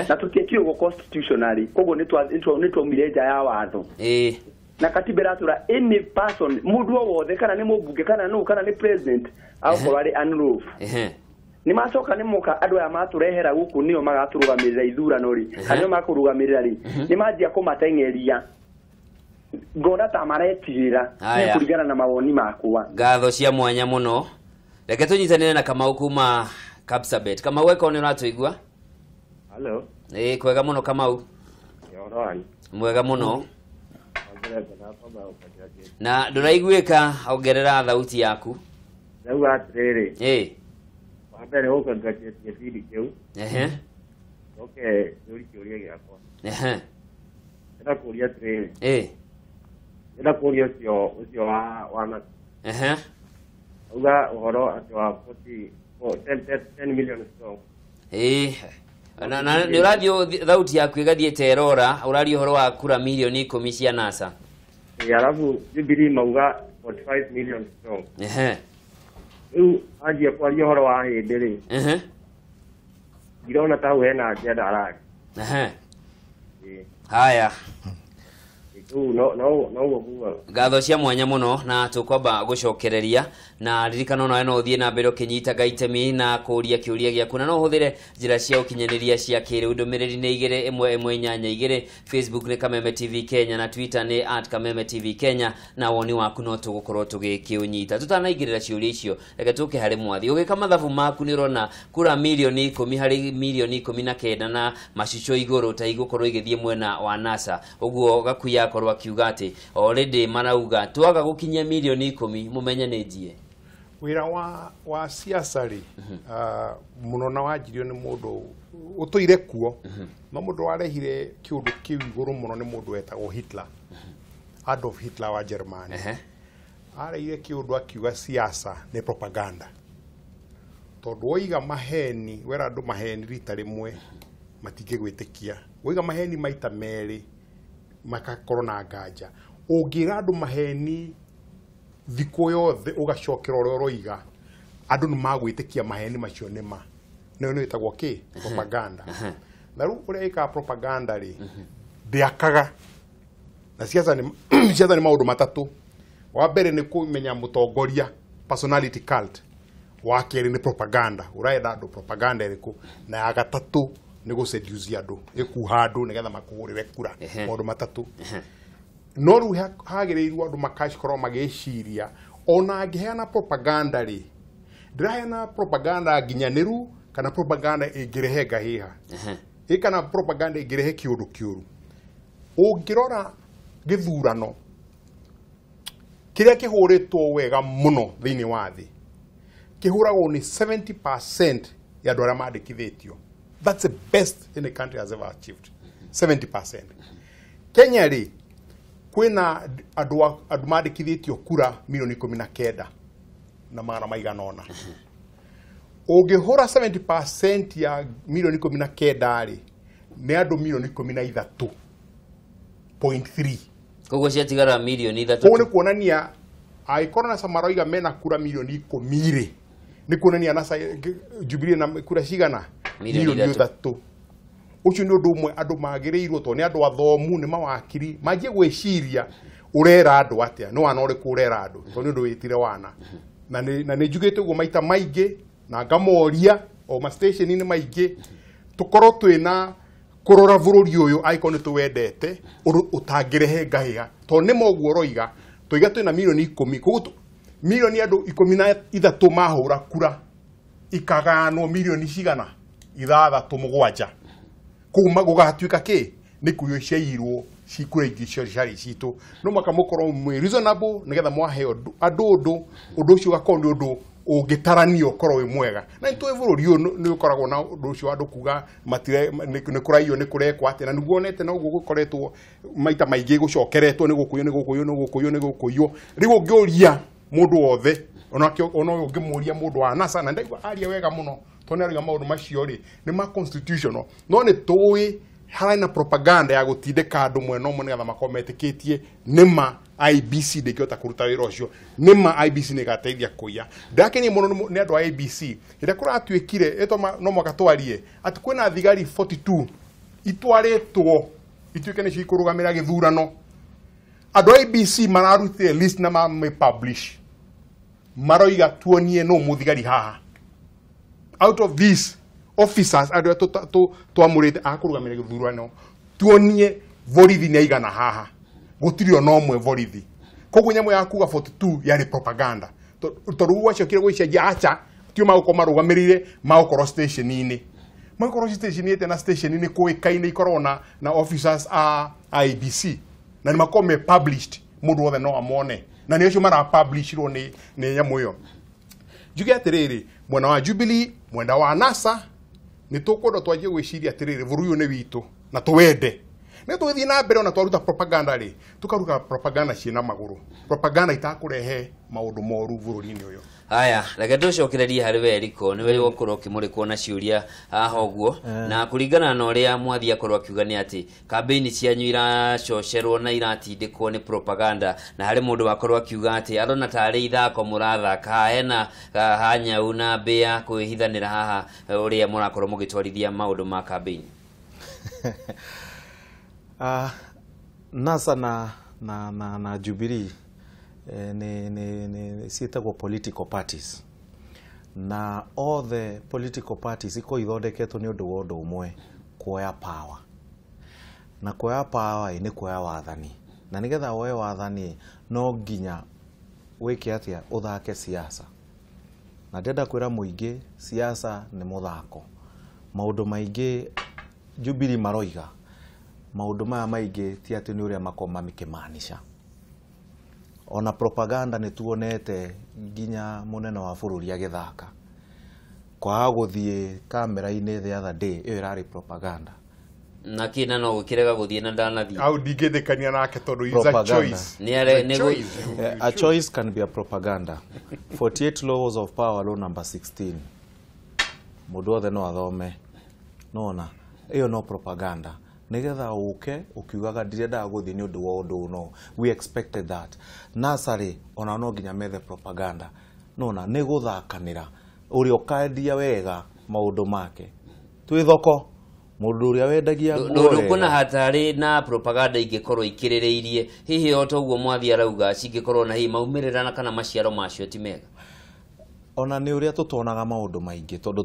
Na tũtiekire ũguo constitutionally, koguo nĩ twaumire nja ya watho. Na katiba ĩratũra any person, mũndũ o wothe, kana nĩ mũmbunge, kana nũ, kana nĩ president, agakorwo arĩ unlawful. Nĩ macoka nĩ moka andũ aya matũrehera gũkũ nĩo magatũrũgamĩrĩra ithurano rĩ, kana nĩo makũrũgamĩrĩra rĩ, nĩ manjia kũmateng'eria. Ngona ta maretigĩra nĩ kũringana na mawoni makwa. Ngatho cia mwanya mũno. Reke tũnyitanĩre na Kamau kuma Kapsabet. Kamau, eko nĩ ũratũigua? Hello. Ĩĩ, kwega mũno Kamau. Mwega mũno. Na ndũraiguĩka, ongerera thauti yaku. Ndauga atĩrĩrĩ. Ĩĩ. Wa mbere ũkangachia gĩbindi kĩu. Ehe. Oke, njũrie kĩũria gĩakwa. Ehe. Ndĩrenda kũũria atĩrĩrĩ. Ĩĩ. Ndĩrenda kũũria ũcio wa na. Ehe. Auga ũhoro atĩ wa 10 million strong. Ĩĩ. Na nĩ ũrathiĩ thauti yaku ĩgathiĩ ta ĩrora, ũraria ũhoro wa kura milioni 10 cia NASA. Ĩĩ, arabu Jubilee mauga 45 million strong. Ehe. Rĩu anjia kwaria ũhoro wa hĩndĩ rĩ. Ehe. Ndirona ta hau hena agenda araria. Ehe. Haya. No ngatho cia mwanya muno na tukwamba gucokereria na ririkana nawe no uthie na mbere ukinyitaga itemi na kuria kiuria giaku na no uhuthire njira cia ukinyaniria cia kiriu ndumiriri ni 2 1 1 8 2 Facebook ni Kameme TV Kenya na Twitter ni @KamemeTV Kenya na woni waku no tugukorwo tugikiunyita tutanaingirira ciuria icio reke tuke hari mwathi ugika mathabu maku ni urona kura milioni 10 hari milioni 19 na macicio iguru ta igukorwo igithie mwena wa NASA uguo gakuya korwo akiuga ati already marauga twaga gukinyia milioni 10 mumenye ni njie wira wa siasa ri muno na wanjirio ni mundu utuire kuo no mundu warehire kiundu kiu iguru muno ni mundu wetagwo Hitler Adolf Hitler wa Germany areire kiundu akiuga siasa ni propaganda tondu woiga maheni wera andu maheni rita rimwe matingigwitikia woiga maheni maita meri makakorwo na nganja ungira andu maheni thiku yothe ugacokera uria uroiga andu ni magwitikia maheni macio ni ma nayo nĩ ĩtagwo kĩ propaganda na rĩu ũrĩa ĩkaga propaganda rĩ ndĩakaga na siasa ni siasa ni maũndũ matatũ wa mbere nĩ kũmenya mũtongoria personality cult wa kerĩ nĩ propaganda ũraenda andũ propaganda ĩrĩkũ na ya gatatũ nĩ gũseduce andũ ĩkuha andũ nĩgetha makũhũrĩre kura maũndũ matatũ no rĩu hagĩrĩirwo andũ makakorwo magĩciria ona angĩheana propaganda rĩ ndĩraheana propaganda nginyanĩru kana propaganda ĩngĩrehe ngahĩha ĩ kana propaganda ĩngĩrehe kĩũndũ kĩũru ũngĩrora gĩthurano kĩrĩa kĩhũrĩtwo wega mũno thĩinĩ wa thĩ kĩhũragwo nĩ 70% ya andũ arĩa mandĩkithĩtio. That's the best any country has ever achieved. 70%. Kenya rĩ kwĩna andũ mandĩkithĩtio kura milioni 19 na magana maigana ũna. Ũngĩhũra 70% ya milioni 19 rĩ, nĩ andũ milioni 13.3. Koguo ciatigara milioni 3. Koguo nĩ kuonania angĩkorwo NASA maroiga mena kura milioni 10 rĩ, nĩ kuonania NASA Jubilee na kura cigana milioni 3. Ũcio nĩ ũndũ ũmwe andũ magĩrĩirwo, tondũ nĩ andũ athomu, nĩ mawakiri, manjie gwĩciria ũrera andũ atĩa, nĩ wana ũrĩkũ ũrera andũ, tondũ nĩ ũndũ wĩtire wana. Na nĩ njugĩte ũguo maita maingĩ na ngamoria o ma station-inĩ maingĩ, tũkorwo twĩna kũrora bũrũri ũyũ angĩkorwo nĩ tũwendete, ũndũ ũtangĩrehe ngahĩha, tondũ nĩ moguo ũroiga, tũiga twĩna milioni 10, koguo milioni andũ 13 mahũra kura ikagayanwo milioni cigana 6 7. Koguo gũgatuĩka kĩ nĩ kuyo ciairwo cikura ingĩ cio ciarĩ citũ. No mwaka mũkorwo mwĩ reasonable nĩgetha mwaheo andũ ũndũ ũcio ũgakorwo nĩ ũndũ ũngĩtaranio ũkorwo wĩ mwega. Na nĩ tũĩ bũrũri ũyũ nĩ ũkoragwo na ũndũ ũcio andũ kuga matire nĩ kũraiywo nĩ kũrekwo atĩa, na nĩguo wonete noguo gũkoretwo maita maingĩ gũcokeretwo nĩ gũkũywo nĩ gũkũywo nĩ gũkũywo nĩ gũkũywo. Rĩu ũngĩũria mũndũ wothe ona ũngĩmũria mũndũ wa NASA, na ndaigua aria wega mũno tondũ nĩarauga maũndũ macio rĩ nĩ ma constitutional, no nĩ tũĩ harĩ na propaganda ya gũtindĩka andũ mwena ũmwe nĩgetha makorwo metĩkĩtie nĩma IBC ndĩngĩhota kũruta wĩra ũcio, nĩma IBC nĩĩgateithia kũiya. Ndakenire mũno nĩ andũ a IBC hĩndĩ ĩrĩa kũratuĩkire no mwaka twarie atĩ kwĩna thigari 42 itwarĩtwo ituĩke nĩcio ikũrũgamĩra gĩthurano. Andũ a IBC mararutire list na mamĩpublish, maroiga tuonie no mũthigari haha. Out of these officers andũ arĩa twamũrĩte a kũrũgamĩrĩra gĩthurano, tuonie borithi nĩ aigana haha, gũtirĩ ona ũmwe borithi. Koguo nyamũ ya kuga 42 yarĩ propaganda, tondũ gwacokire gwĩcenjia, acha tio magũkorwo marũgamĩrĩire magũkorwo station-inĩ, magũkorwo station-inĩ na station-inĩ kũĩkaine ikoragwo na officers a IBC na nĩ makorwo me published, mũndũ wothe no amone, na nĩ acio marapublishirwo nĩ nyamũ ĩyo. Njuge atĩrĩrĩ, mwena wa Jubilee, mwena wa NASA, nĩ tũkwenda twanjie gwĩciria atĩrĩrĩ, bũrũri ũyũ nĩ witũ na tũwende. Nĩ tũgĩthiĩ na mbere ona twaruta propaganda rĩ, tũkaruta propaganda ciĩna magũrũ, propaganda itakũrehe maũndũ moru bũrũri-inĩ ũyũ. Haya, reke tũcokererie harĩ we Eriko, nĩwe ũgũkorwo ũkĩmũrĩkwo na ciũria haha ũguo, na kũringana na ũrĩa mwathi akorwo akiuga nĩ atĩ kambĩini cianyu iracocerwo na iratindĩkwo nĩ propaganda, na harĩ mũndũ wakorwo akiuga atĩ arona tarĩ ithako mũrathaka, hena hanyau na mbĩa kwĩhithanĩra haha ũrĩa mũrakorwo mũgĩtwarithia maũndũ ma kambĩini. NASA na Jubilee ni ciĩtagwo political parties, na all the political parties iko ithondeketwo nĩ ũndũ wa ũndũ ũmwe, kuoya power. Na kuoya power nĩ kuoya wathani, na nĩgetha woe wathani no nginya wĩke atĩa, ũthake siasa. Na ndĩrenda kwĩra mũingĩ siasa nĩ mũthako. Maũndũ maingĩ Jubilee maroiga, maũndũ maya maingĩ ti atĩ nĩ ũrĩa makorwo mamĩkĩmaanisha. Ona propaganda nĩ tuonete nginya mũnene wa bũrũri agĩthaka, kwaga gũthiĩ kamera-inĩ the other day, ĩyo ĩrarĩ propaganda. Na kĩna no gũkĩrega gũthiĩ na ndanathiĩ. Au ndingĩthĩkania nake tondũ is a choice. A choice can be a propaganda. 48 laws of power, law number 16. Mũndũ wothe no athome. Nona ĩyo no propaganda. Nigetha uke ukiugaga ndirendaga guthii ni undu wa undu no we expected that. NASA ri ona no nginya methe propaganda, nona ni guthakanira uria ukendia wega maundu make twi thoko mundu uria wendagia nguo ndukuna hatari na propaganda ingikorwo ikiririirie hihi o toguo mwathi arauga cingikorwo na hihi maumirira na kana maciaro macio ti mega. Ona ni uria tutonaga maundu maingi tondu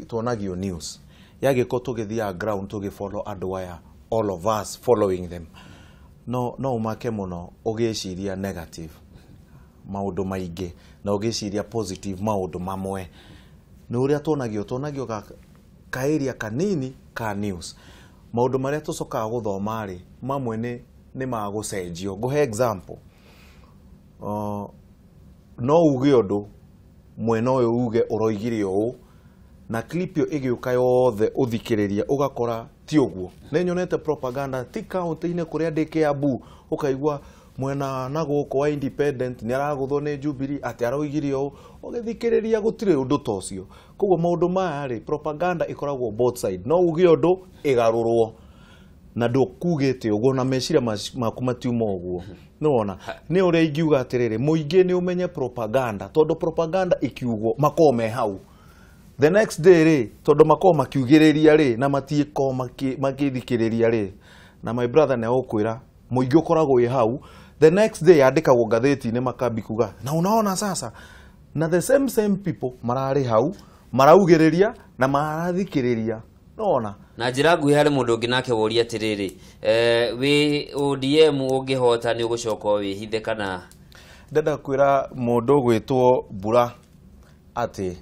tuonagio news yagiko tugithia ground tugifollow andu aya, all of us following them, no umake muno ugiciria negative maundu maingi na ugiciria positive maundu mamwe. Ni uria tuonagio ka area kanini ka news. Maundu maria tucokaga guthoma ri mamwe ni magucenjio. Nguhe example, no uge undu mwena uyu uge uroigire uu na clip yo igiuka yothe uthikiriria ugakora ti uguo. Ni nyonete propaganda ti kaunti-ini kuria ndi Kiambu ukaigua Mwena na gũkũ wa independent nĩ aragũthwo nĩ Jubilee atĩ aroigire ũũ, ũgĩthikĩrĩria gũtirĩ ũndũ ta ũcio. Koguo maũndũ maya rĩ, propaganda ĩkoragwo both side, no uge ũndũ ĩgarũrwo na ndũkugĩte ũguo na meciria maku matiuma ũguo. Nĩwona nĩ ũrĩa ingiuga atĩrĩrĩ, mũingĩ nĩ ũmenye propaganda, tondũ propaganda ikiugwo makoragwo me hau the next day rĩ, tondũ makoragwo makiugĩrĩria rĩ na matiĩkoragwo makĩthikĩrĩria rĩ, na my brother nĩ ũkwĩra mũingĩ ũkoragwo wĩ hau the next day yandĩkagwo ngathĩti-inĩ makambi kuga na unaona sasa, na the same people mararĩ hau maraugĩrĩria na marathikĩrĩria. Nona na njĩra nguhĩ harĩ mũndũ ũngĩ nake woria atĩrĩrĩ, wĩ ODM ũngĩhota nĩ ũgũcoka wĩhithe kana? Ndenda kwĩra mũndũ ũgwĩtwo Mbura atĩ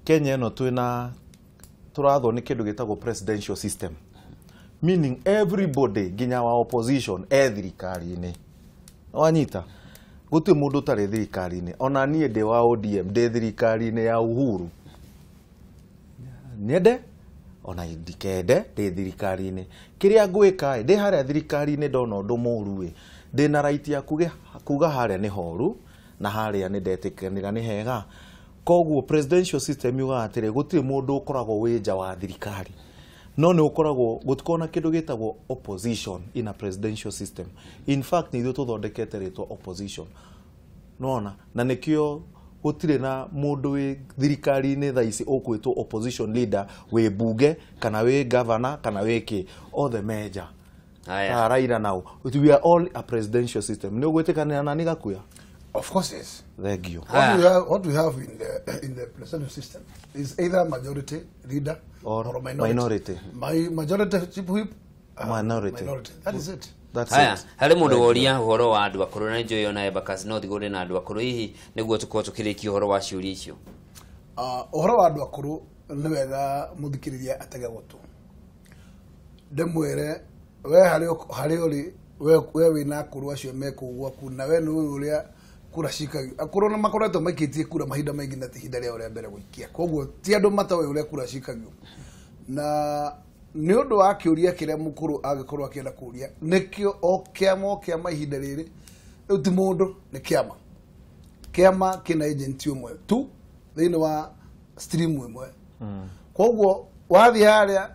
Kenya ĩno twĩna tũrathwo nĩ kĩndũ gĩtagwo presidential system, meaning everybody nginya wa opposition e thirikari-inĩ. Wanyita, gũtirĩ mũndũ ũtarĩ thirikari-inĩ. Ona niĩ ndĩ wa ODM, ndĩ thirikari-inĩ ya Uhuru, nyende ona ndikende ndĩ thirikari-inĩ. Kĩrĩa ngwĩka ndĩ harĩa thirikari-inĩ ndona ũndũ mũru ĩ, ndĩ na right ya kuga harĩa nĩ horu na harĩa nĩ ndetĩkanĩra nĩ hega. Koguo presidential system yugaga atĩrĩ, gũtirĩ mũndũ ũkoragwo wĩ nja wa thirikari, no nĩ ũkoragwo gũtikoragwo na kĩndũ gĩtagwo opposition in a presidential system. In fact nĩ ithuĩ tũthondekete rĩtwa opposition, nona na nĩkĩo gũtirĩ na mũndũ wĩ thirikari-inĩ thaa ici ũkwĩtwo opposition leader wĩ bunge kana wĩ governor kana wĩ kĩ, othe me nja. Raila nao, we are all a presidential system. Nĩ ũgwĩtĩkanĩra na nĩ Gakuya? Of course yes. Thank you. What we have in the presidential system is either majority leader or minority. My majority chief whip, minority. That is it. That's it. Harĩ mũndũ woria ũhoro wa andũ akũrũ na nĩnjũĩ ona Embakasi no thigũre na andũ akũrũ, hihi nĩguo tũkorwo tũkĩrĩkia ũhoro wa ciũria icio. Ũhoro wa andũ akũrũ nĩ wega mũthikĩrĩria atege gũtũ, ndĩmwĩre we harĩ ũrĩ we wĩna akũrũ acio me kũu gwaku, na we nĩ ũĩ ũrĩa kura cikagio. Akũrũ nĩ makoretwo maikĩtie kura mahinda maingĩ na ti ihinda rĩao rĩa mbere gũikia, koguo ti andũ matoĩ ũrĩa kura cikagio. Na nĩ ũndũ wa kĩũria kĩrĩa mũkũrũ angĩkorwo akĩenda kũria, nĩkĩo o kĩama o kĩama ihinda rĩrĩ rĩu ti mũndũ, nĩ kĩama. Kĩama kĩna agent ũmwe tu thĩinĩ wa stream ĩmwe. Koguo wathiĩ harĩa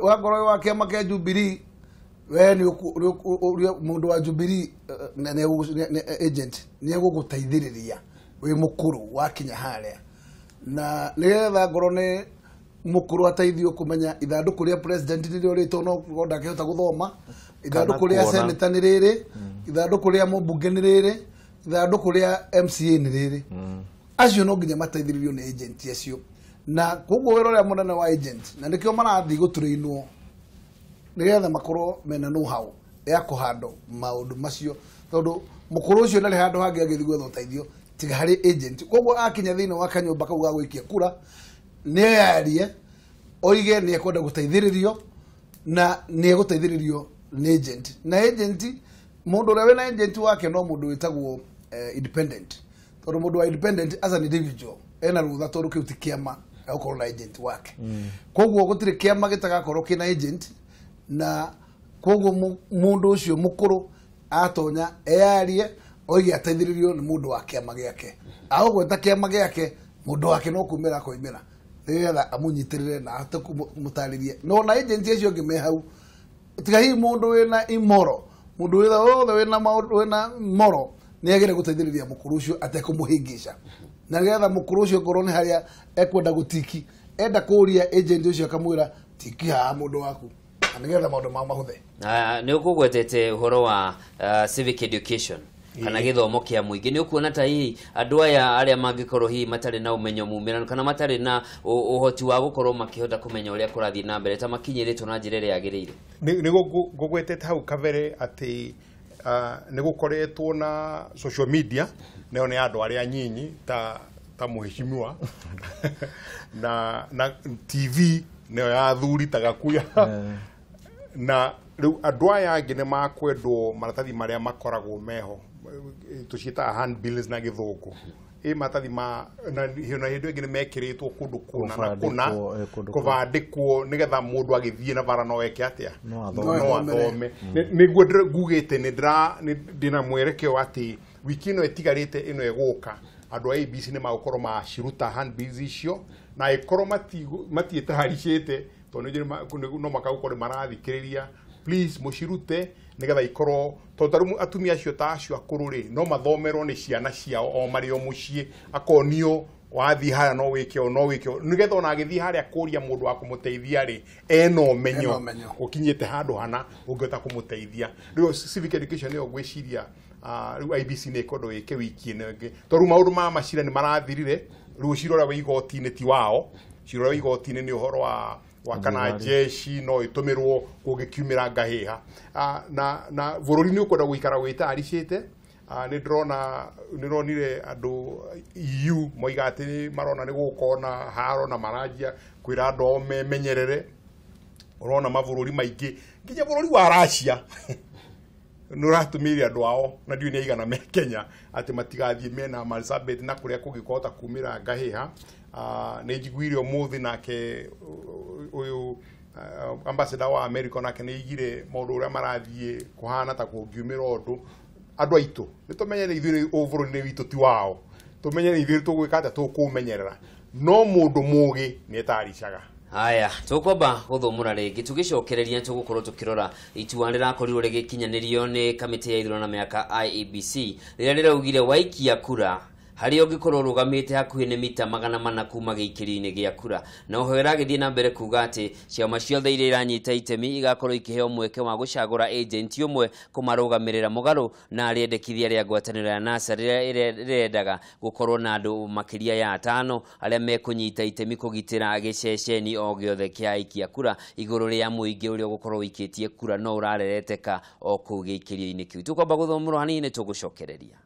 wakorwo wa kĩama kĩa Jubilee, we nĩ mũndũ wa Jubilee agent nĩ egũgũteithĩrĩria wĩ mũkũrũ wakinya harĩa, na nĩgetha ngorwo nĩ mũkũrũ ateithio kũmenya ithandũkũ rĩa president nĩrĩo rĩtwo no ndangĩhota gũthoma, ithandũkũ rĩa senator nĩ rĩrĩ, ithandũkũ rĩa mũmbunge nĩ rĩrĩ, ithandũkũ rĩa MCA nĩ rĩrĩ. Acio no nginya mateithĩrĩrio nĩ agent acio, na koguo wĩra ũrĩa mũnene wa agent, na nĩkĩo marathiĩ gũtũrĩinwo nĩgetha makorwo mena know-how ya kũhandwo maũndũ macio, tondũ mũkũrũ ũcio ndarĩ handũ hangĩ angĩthiĩ gwetha ũteithio tiga harĩ agent. Koguo akinya thĩinĩ wa kanyũmba kau ga gũikia kura, nĩeyarie oige nĩ ekwenda gũteithĩrĩrio na nĩ egũteithĩrĩrio nĩ agent. Na agent, mũndũ ũrĩa wĩna agent wake no mũndũ wĩtagwo independent, tondũ mũndũ wa independent as an individual ena rũtha, tondũ kĩu ti kĩama egũkorwo na agent wake. Koguo gũtirĩ kĩama gĩtagakorwo kĩna agent, na koguo mũndũ ũcio mũkũrũ atonya eyarie oige ateithĩrĩrio nĩ mũndũ wa kĩama gĩake. Agũgweta kĩama gĩake, mũndũ wake no kumĩra akoimĩra nĩgetha amũnyitĩrĩre na ahote kũmũtarĩria. No na agent acio angĩ me hau, tiga hihi mũndũ wĩna imoro, mũndũ wothe wĩna maũndũ wĩna moro nĩ agĩrĩire gũteithĩrĩria mũkũrũ ũcio atekũmũhĩngĩca, na nĩgetha mũkũrũ ũcio ngorwo nĩ harĩa ekwenda gũtiki, enda kũria agent ũcio akamwĩra tiki haha mũndũ waku, na nĩgetha maũndũ mao mahũthe. Nĩ ũkũgwetete ũhoro wa civic education kana gĩthomo kĩa mũingĩ, nĩ ũkuona ta hihi andũ aya arĩa mangĩkorwo hihi matarĩ na ũmenyo mumĩranu kana matarĩ na ũhoti wa gũkorwo makĩhota kũmenya ũrĩa kũrathiĩ na mbere ta makinyĩrĩtwo na njĩra ĩrĩa yagĩrĩire? Nĩ ngũgwetete hau kabere atĩ nĩ gũkoretwo na social media, nayo nĩ andũ arĩa anyinyi ta mheshimiwa na TV nayo ya athuri ta Gakuya, na rĩu andũ aya angĩ nĩ makwendwo maratathi marĩa makoragwo meho, tũciĩtaga handbills na gĩthũngũ. Ĩ maratathi ma na hĩndĩ ĩngĩ nĩ mekĩrĩtwo kũndũ kũna na kũna kũbandĩkwo nĩgetha mũndũ agĩthiĩ na bara no eke atĩa, no athome. Nĩguo ngugĩte ndĩna mwerekeo atĩ wiki ĩno ĩtigarĩte ĩno ĩgũka andũ a ABC nĩ magũkorwo maciruta handbills icio, na ĩkorwo matiĩtaharicĩte tondũ no makagũkorwo marathikĩrĩria, please mũcirute nĩgetha ikorwo tondũ ta rĩu atumia acio ta acio akũrũ rĩ no mathomerwo nĩ ciana ciao o marĩ o mũciĩ, akonio wathiĩ harĩa no wĩke ũũ no wĩke ũũ, nĩgetha ona agĩthiĩ harĩa kũria mũndũ wa kũmũteithia rĩ ena ũmenyo ũkinyĩte handũ hana ũngĩhota kũmũteithia. Rĩu civic education nĩyo ngwĩciria rĩu IEBC nĩ ĩkwenda ĩke wiki ĩno ĩngĩ, tondũ rĩu maũndũ ma macira nĩ marathirire. Rĩu cira ũrĩa wĩ igoti-inĩ ti wao, cira ũrĩa wĩ igoti-inĩ nĩ ũhoro wa kana jeshi no ĩtũmĩrwo kũngĩkiumĩra ngahĩha. Na bũrũri nĩ ũkwenda gũikara wĩtaricĩte. Nĩ ndĩronire andũ EU moiga atĩ marona nĩ gũgũkorwo na haro na maranjia kwĩra andũ ao memenyerere. Ũrona mabũrũri maingĩ nginya bũrũri wa Russia nĩ ũratũmĩire andũ ao na ndiũĩ nĩ aigana me Kenya atĩ matigathiĩ mena Marsabit na kũrĩa kũngĩkũhota kumĩra ngahĩha. Nĩ njiguire ũmũthĩ nake ũyũ ambassador wa America nake nĩ aigire maũndũ ũrĩa marathiĩ kũhana ta kũngiumĩra ũndũ. Andũ aitũ nĩ tũmenyere ithuĩ bũrũri-inĩ witũ ti wao, tũmenyere ithuĩ tũgwĩka atĩa, tũkũmenyerera, no mũndũ mũgĩ nĩ etaricaga. Haya, tũkwamba gũthũmũra rĩngĩ tũgĩcokereria tũgũkorwo tũkĩrora itua rĩrakorirwo rĩgĩkinyanĩrio nĩ kamĩtĩ ya ithurano na mĩhaka IEBC rĩrĩa rĩraugire waikia kura harĩa ũngĩkorwo ũrũgamĩte hakuhĩ nĩ mita 400 kuma gĩikĩrio-inĩ gĩa kura. Na oho ĩragĩthiĩ na mbere kuga atĩ ciama ciothe iria iranyita itemi igakorwo ikĩheo mweke wa gũcagũra agent ũmwe kũmarũgamĩrĩra mũgarũ na rĩendekithia rĩa ngwatanĩro ya NASA rĩrĩa rĩrendaga gũkorwo na andũ makĩria ya 5 arĩa mekũnyita itemi kũgitĩra gĩceceni o gĩothe kĩa aikia kura igũrũ rĩa mũingĩ ũrĩa ũgũkorwo ũikĩtie kura no ũrarereteka o kũu gĩikĩrio-inĩ kĩu. Tũkwamba gũthomũrwo hanini tũgũcokereria.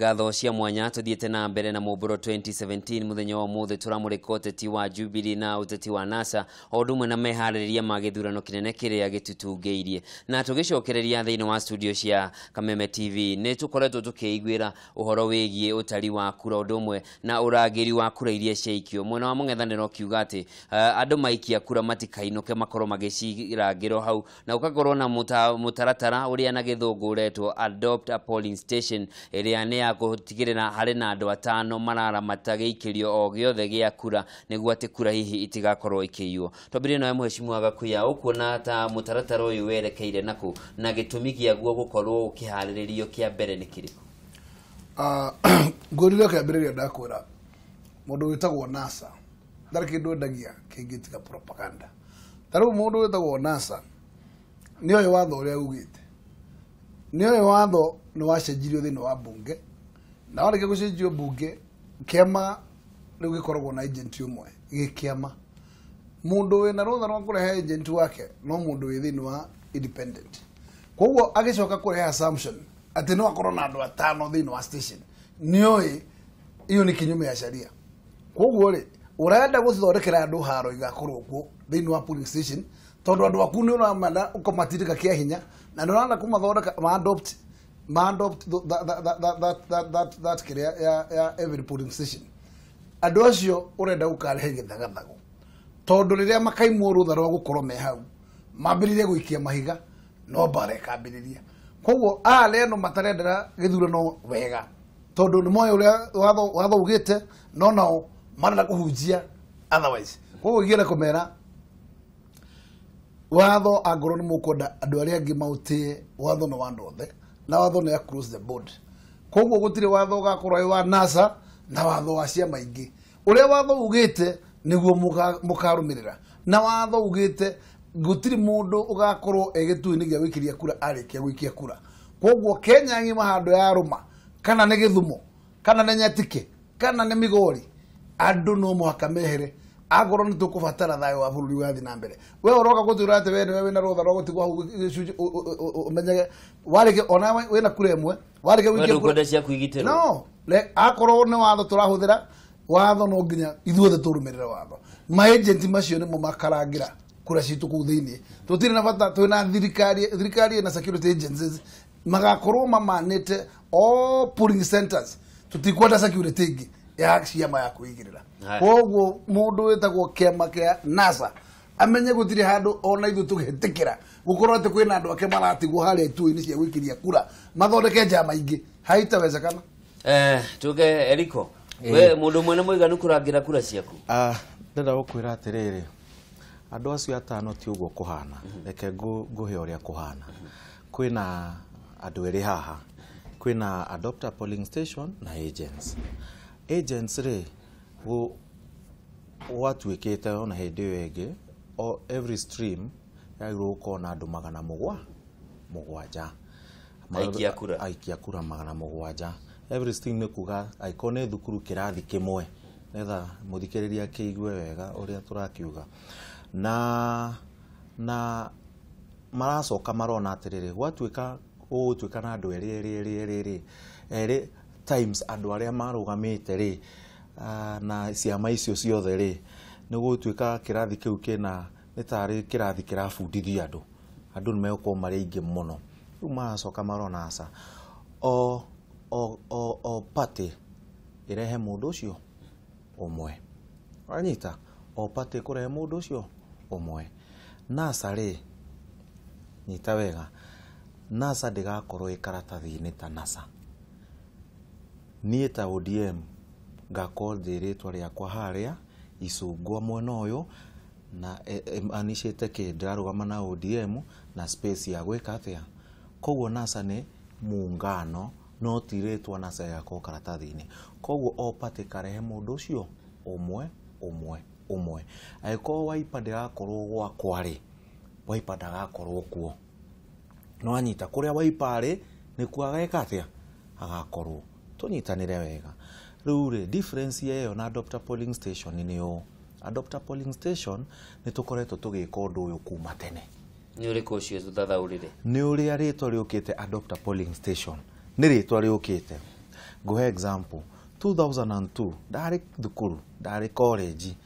Ngatho cia mwanya tuthiete na mbere na Mumbũro 2017 muthenya wa umuthi turamurika uteti wa Jubilee na uteti wa NASA o ũndũ ũmwe na meharĩrĩria ma gĩthurano kĩnene kĩrĩa gĩtutungĩirie. Na tũgĩcokereria thĩinĩ wa studio cia Kameme TV nĩ tũkoretwo tũkĩiguĩra ũhoro wĩgiĩ ũtari wa kura ũndũ ũmwe na ũrangĩri wa kura iria ciaikio. Mwena wa mũng'ethanĩro ũkiuga atĩ andũ maikia kura matikainũke makorwo magĩcirangĩrwo hau na ũgakorwo na mũtaratara ũrĩa na gĩthũngũ ũretwo adopt a polling station ĩrĩa nĩ ya gũtigĩrĩra harĩ na andũ atano mararamata gĩikĩrio o gĩothe gĩa kura nĩguo atĩ kura hihi itigakorwo ikĩiywo. Twambĩrĩrie nawe Mheshimiwa Gakuya, ũkuona ta mũtaratara ũyũ werekeire nakũ na gĩtũmi gĩaguo gũkorwo ũkĩharĩrĩrio kĩa mbere nĩ kĩrĩkũ? Ngũrire kĩambĩrĩria ndakwĩra mũndũ wĩtagwo NASA ndarĩ kĩndũ endagia kĩngĩ tiga propaganda. Ta rĩu mũndũ wĩtagwo NASA nĩ oĩ watho ũrĩa ugĩte, nĩ oĩ watho nĩ wacenjirio thĩinĩ wa bunge, na warĩkia gũcenjio bunge kĩama rĩu gĩkoragwo na agent ũmwe gĩ kĩama. Mũndũ wĩna rũtha rwa kũrehe agent wake no mũndũ wĩ thĩinĩ wa independent. Koguo agĩcoka kũrehe assumption atĩ no akorwo na andũ atano thĩinĩ wa station, nĩ oĩ iyo nĩ kinyume ya sharia. Koguo rĩ ũrenda gũthondekera andũ haro igakorwo kuo thĩinĩ wa polling station tondũ andũ aku nĩ ũramenda ũkamatindĩka kĩa hinya na nĩ ũrenda kũmathondeka ma adopt that kĩrĩa ya every polling station. Andũ acio ũrenda gũkarehe gĩthagathago tondũ rĩrĩa makaimwo rũtha rwa gũkorwo me hau mambĩrĩrie gũikia mahiga no mbara ĩkambĩrĩria. Koguo arĩa no matarendera gĩthurano wega tondũ nĩ moĩ ũrĩa watho ugĩte no nao marenda kũhunjia otherwise. Koguo ingĩenda kũmera watho angorwo nĩ mũkwenda andũ arĩa angĩ maũtĩe, watho nĩ wa andũ othe na watho nĩ across the board. Koguo gũtirĩ watho ũgakorwo wĩ wa NASA na watho wa ciama ingĩ. Ũrĩa watho ugĩte nĩguo mũkarũmĩrĩra, na watho ugĩte gũtirĩ mũndũ ũgakorwo e gĩtui-inĩ gĩa gũikĩria kura arĩkia gũikia kura. Koguo Kenya ng'ima handũ yarũma kana nĩ Gĩthumo kana nĩ Nyatike kana nĩ Migori, andũ no mũhaka mehere angorwo nĩ tũkũbatara thayũ wa bũrũri ũgathiĩ na mbere. We ũroka gũtwĩra atĩ we nĩwe wĩna rũtha rwa gũtigwo hau gĩcunjĩ ũmenyage warĩkia ona wĩna kura ĩmwe warĩkia gũikia kura ciaku igitĩrwo. No akorwo nĩ watho tũrahũthĩra watho no nginya ithuothe tũrũmĩrĩre watho. Ma-agent macio nĩmo makarangĩra kura citũ kũu thĩinĩ. Tũtirĩ na bata, twĩna thirikari ĩna security agencies magakorwo mamanĩte all polling centers. Tũtikwenda security ĩngĩ ya ciama ya kwĩigĩrĩra. Koguo mũndũ wĩtagwo kĩama kĩa NASA amenye gũtirĩ handũ ona ithuĩ tũgĩtĩkĩra gũkorwo atĩ kwĩna andũ ake maratigwo harĩa ituo-inĩ cia gũikĩria kura mathondeke njama ingĩ, haitawezekana. Tuge Eriko, we mũndũ ũmwe nĩ mũiganu kũrangĩra kura ciaku? Ndĩrenda gũkwĩra atĩrĩrĩ, andũ acio atano ti ũguo kũhana. Reke ngũhe ũrĩa kũhana. Kwĩna andũ erĩ haha, kwĩna adopt a polling station na agents. Agents rĩ gwatuĩkĩte ona hĩndĩ ĩyo ĩngĩ o every stream yagĩrĩirwo gũkorwo na andũ 700 aikia kura 700. Every stream nĩ kuga angĩkorwo nĩ thukuru kĩrathi kĩmwe nĩgetha mũthikĩrĩria akĩigue wega ũrĩa tũrakiuga. Na maracoka marona atĩrĩrĩ, gwatuĩka ũgũtuĩka na andũ erĩ erĩ times andũ arĩa marũgamĩte rĩ na ciama icio ciothe rĩ, nĩ gũtuĩka kĩrathi kĩu kĩna nĩ tarĩ kĩrathi kĩrabundithia andũ, andũ nĩ megũkorwo marĩ aingĩ mũno. Rĩu maracoka marona aca o party ĩrehe mũndũ ũcio ũmwe, wanyita, o party kũrehe mũndũ ũcio ũmwe. NASA rĩ, nyita wega, NASA ndĩgakorwo ĩ karatathi-inĩ ta NASA. Niĩ ta ODM ngakorwo ndĩ rĩtwa rĩakwa harĩa icungwa mwena ũyũ na ĩmanicĩte kĩ ndĩrarũgama na ODM na space ya gwĩka atĩa. Koguo NASA nĩ muungano no ti rĩtwa NASA ĩgakorwo karatathi-inĩ. Koguo o party karehe mũndũ ũcio ũmwe ũmwe ũmwe. Angĩkorwo Wiper ndĩrakorwo gwakwa rĩ, Wiper ndagakorwo kuo. No anyita kũrĩa Wiper arĩ nĩkuo ageka atĩa, agakorwo. Tũnyitanĩre wega. Rĩu rĩ, difference ĩyo na adopt a polling station nĩ ũũ. Adopt a polling station nĩ tũkoretwo tũgĩka ũndũ ũyũ kuma tene. Nĩ ũrĩkũ ũcio tũthathaũrĩre? Nĩ ũrĩa rĩtwa rĩũkĩte adopt a polling station. Nĩ rĩtwa rĩũkĩte. Nguhe example 2002 ndarĩ thukuru, ndarĩ college,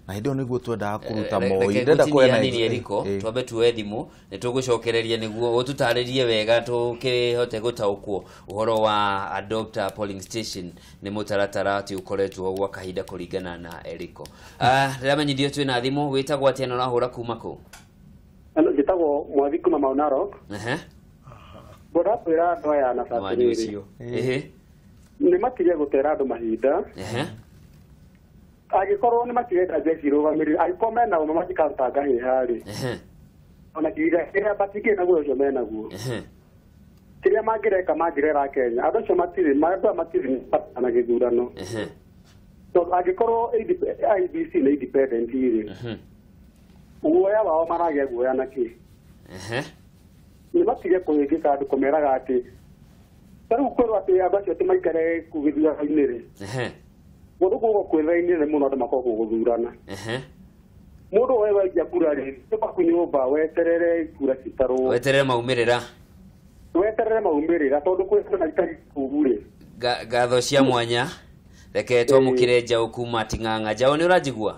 na hĩndĩ ĩyo nĩguo twendaga kũruta Moi. Ndenda kuoya nini Eriko, twambe tuoe thimũ nĩ tũgũcokereria nĩguo ũtũtarĩrie wega tũkĩhote gũtaũkwo ũhoro wa adopt a polling station nĩ mũtaratara atĩ ũkoretwo gwa kahinda kũringana na Eriko. Ndĩramenyithio twĩna thimũ. Wĩtagwo atĩa na ũrahũra kuma kũ? Njĩtagwo Mwathi kuma Mau Narok. Ngwenda kwĩra andũ aya na atĩrĩrĩ, nĩ matige gũtera andũ mahinda. Angĩkorwo nĩ matirenda jeshi rũgamĩrĩre, angĩkorwo mena ũma matikaruta ngahĩha rĩ, ona kĩrĩa matingĩ naguo ũcio menaguo, kĩrĩa mangĩreka mangĩrera Kenya, andũ acio matirĩ andũ aya matirĩ na gĩthurano. Tondũ angĩkorwo IEBC nĩ independent rĩ, guoya wao maragĩa guoya na kĩ? Nĩ matige kũhĩngĩka andũ kũmeraga atĩ ta rĩu kwĩrwo atĩ andũ acio atĩ maikare gĩthurano-inĩ rĩ, mũndũ kũgwo kwĩra-inĩ nĩ mũno andũ makoragwo gũthurana. Mũndũ we waikia kura rĩ, gwaku nyũmba weterere kura citarwo, weterere maumĩrĩra, weterere maumĩrĩra tondũ kwĩ na ikari kũu rĩ. Ngatho cia mwanya. Reke twamũkĩre Njaũ kuma Ting'ang'a. Njaũ, nĩ ũranjigua?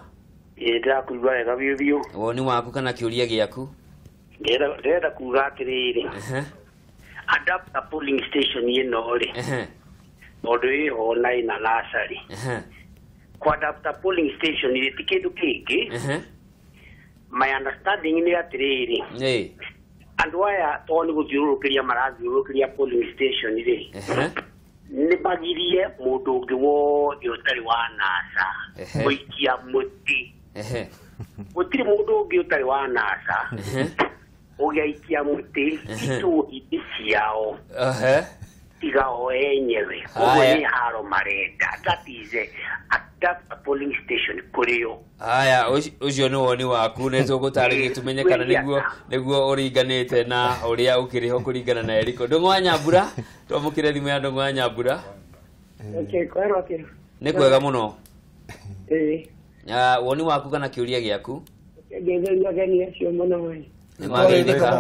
Ĩĩ, ndĩrakũigua wega biũ biũ. Woni waku kana kĩũria gĩaku? Ndĩrenda kuga atĩrĩrĩ, adopt a polling station ĩno rĩ, tondũ ĩho na ĩna nursery. Ku adapt a polling station ĩ ti kĩndũ kĩngĩ. My understanding nĩ atĩrĩrĩ, andũ aya tondũ nĩ gũthiũrũrũkĩria marathiũrũrũkĩria polling station rĩ, nĩ magirie mũndũ ũngĩ wothe ũtarĩ wa NASA gũikia mũtĩ. Gũtirĩ mũndũ ũngĩ ũtarĩ wa NASA ũgĩaikia mũtĩ itũũ-inĩ ciao tiga o enyewe. Koguo nĩ haro marenda. That is a polling station kũrĩ o. Haya, ũcio nĩ woni waku nĩ tũgũtarĩria tumenye kana nĩguo ũringanĩte na ũrĩa ũkĩrĩ ho kũringana na Eriko. Ndũng'ũ wa Nyambura, twamũkĩre thimũ ya Ndũng'ũ wa Nyambura. Nĩ kwega mũno. Woni waku kana kĩũria gĩaku? Ngetheria ageni acio mũno. Nĩ mageithĩka.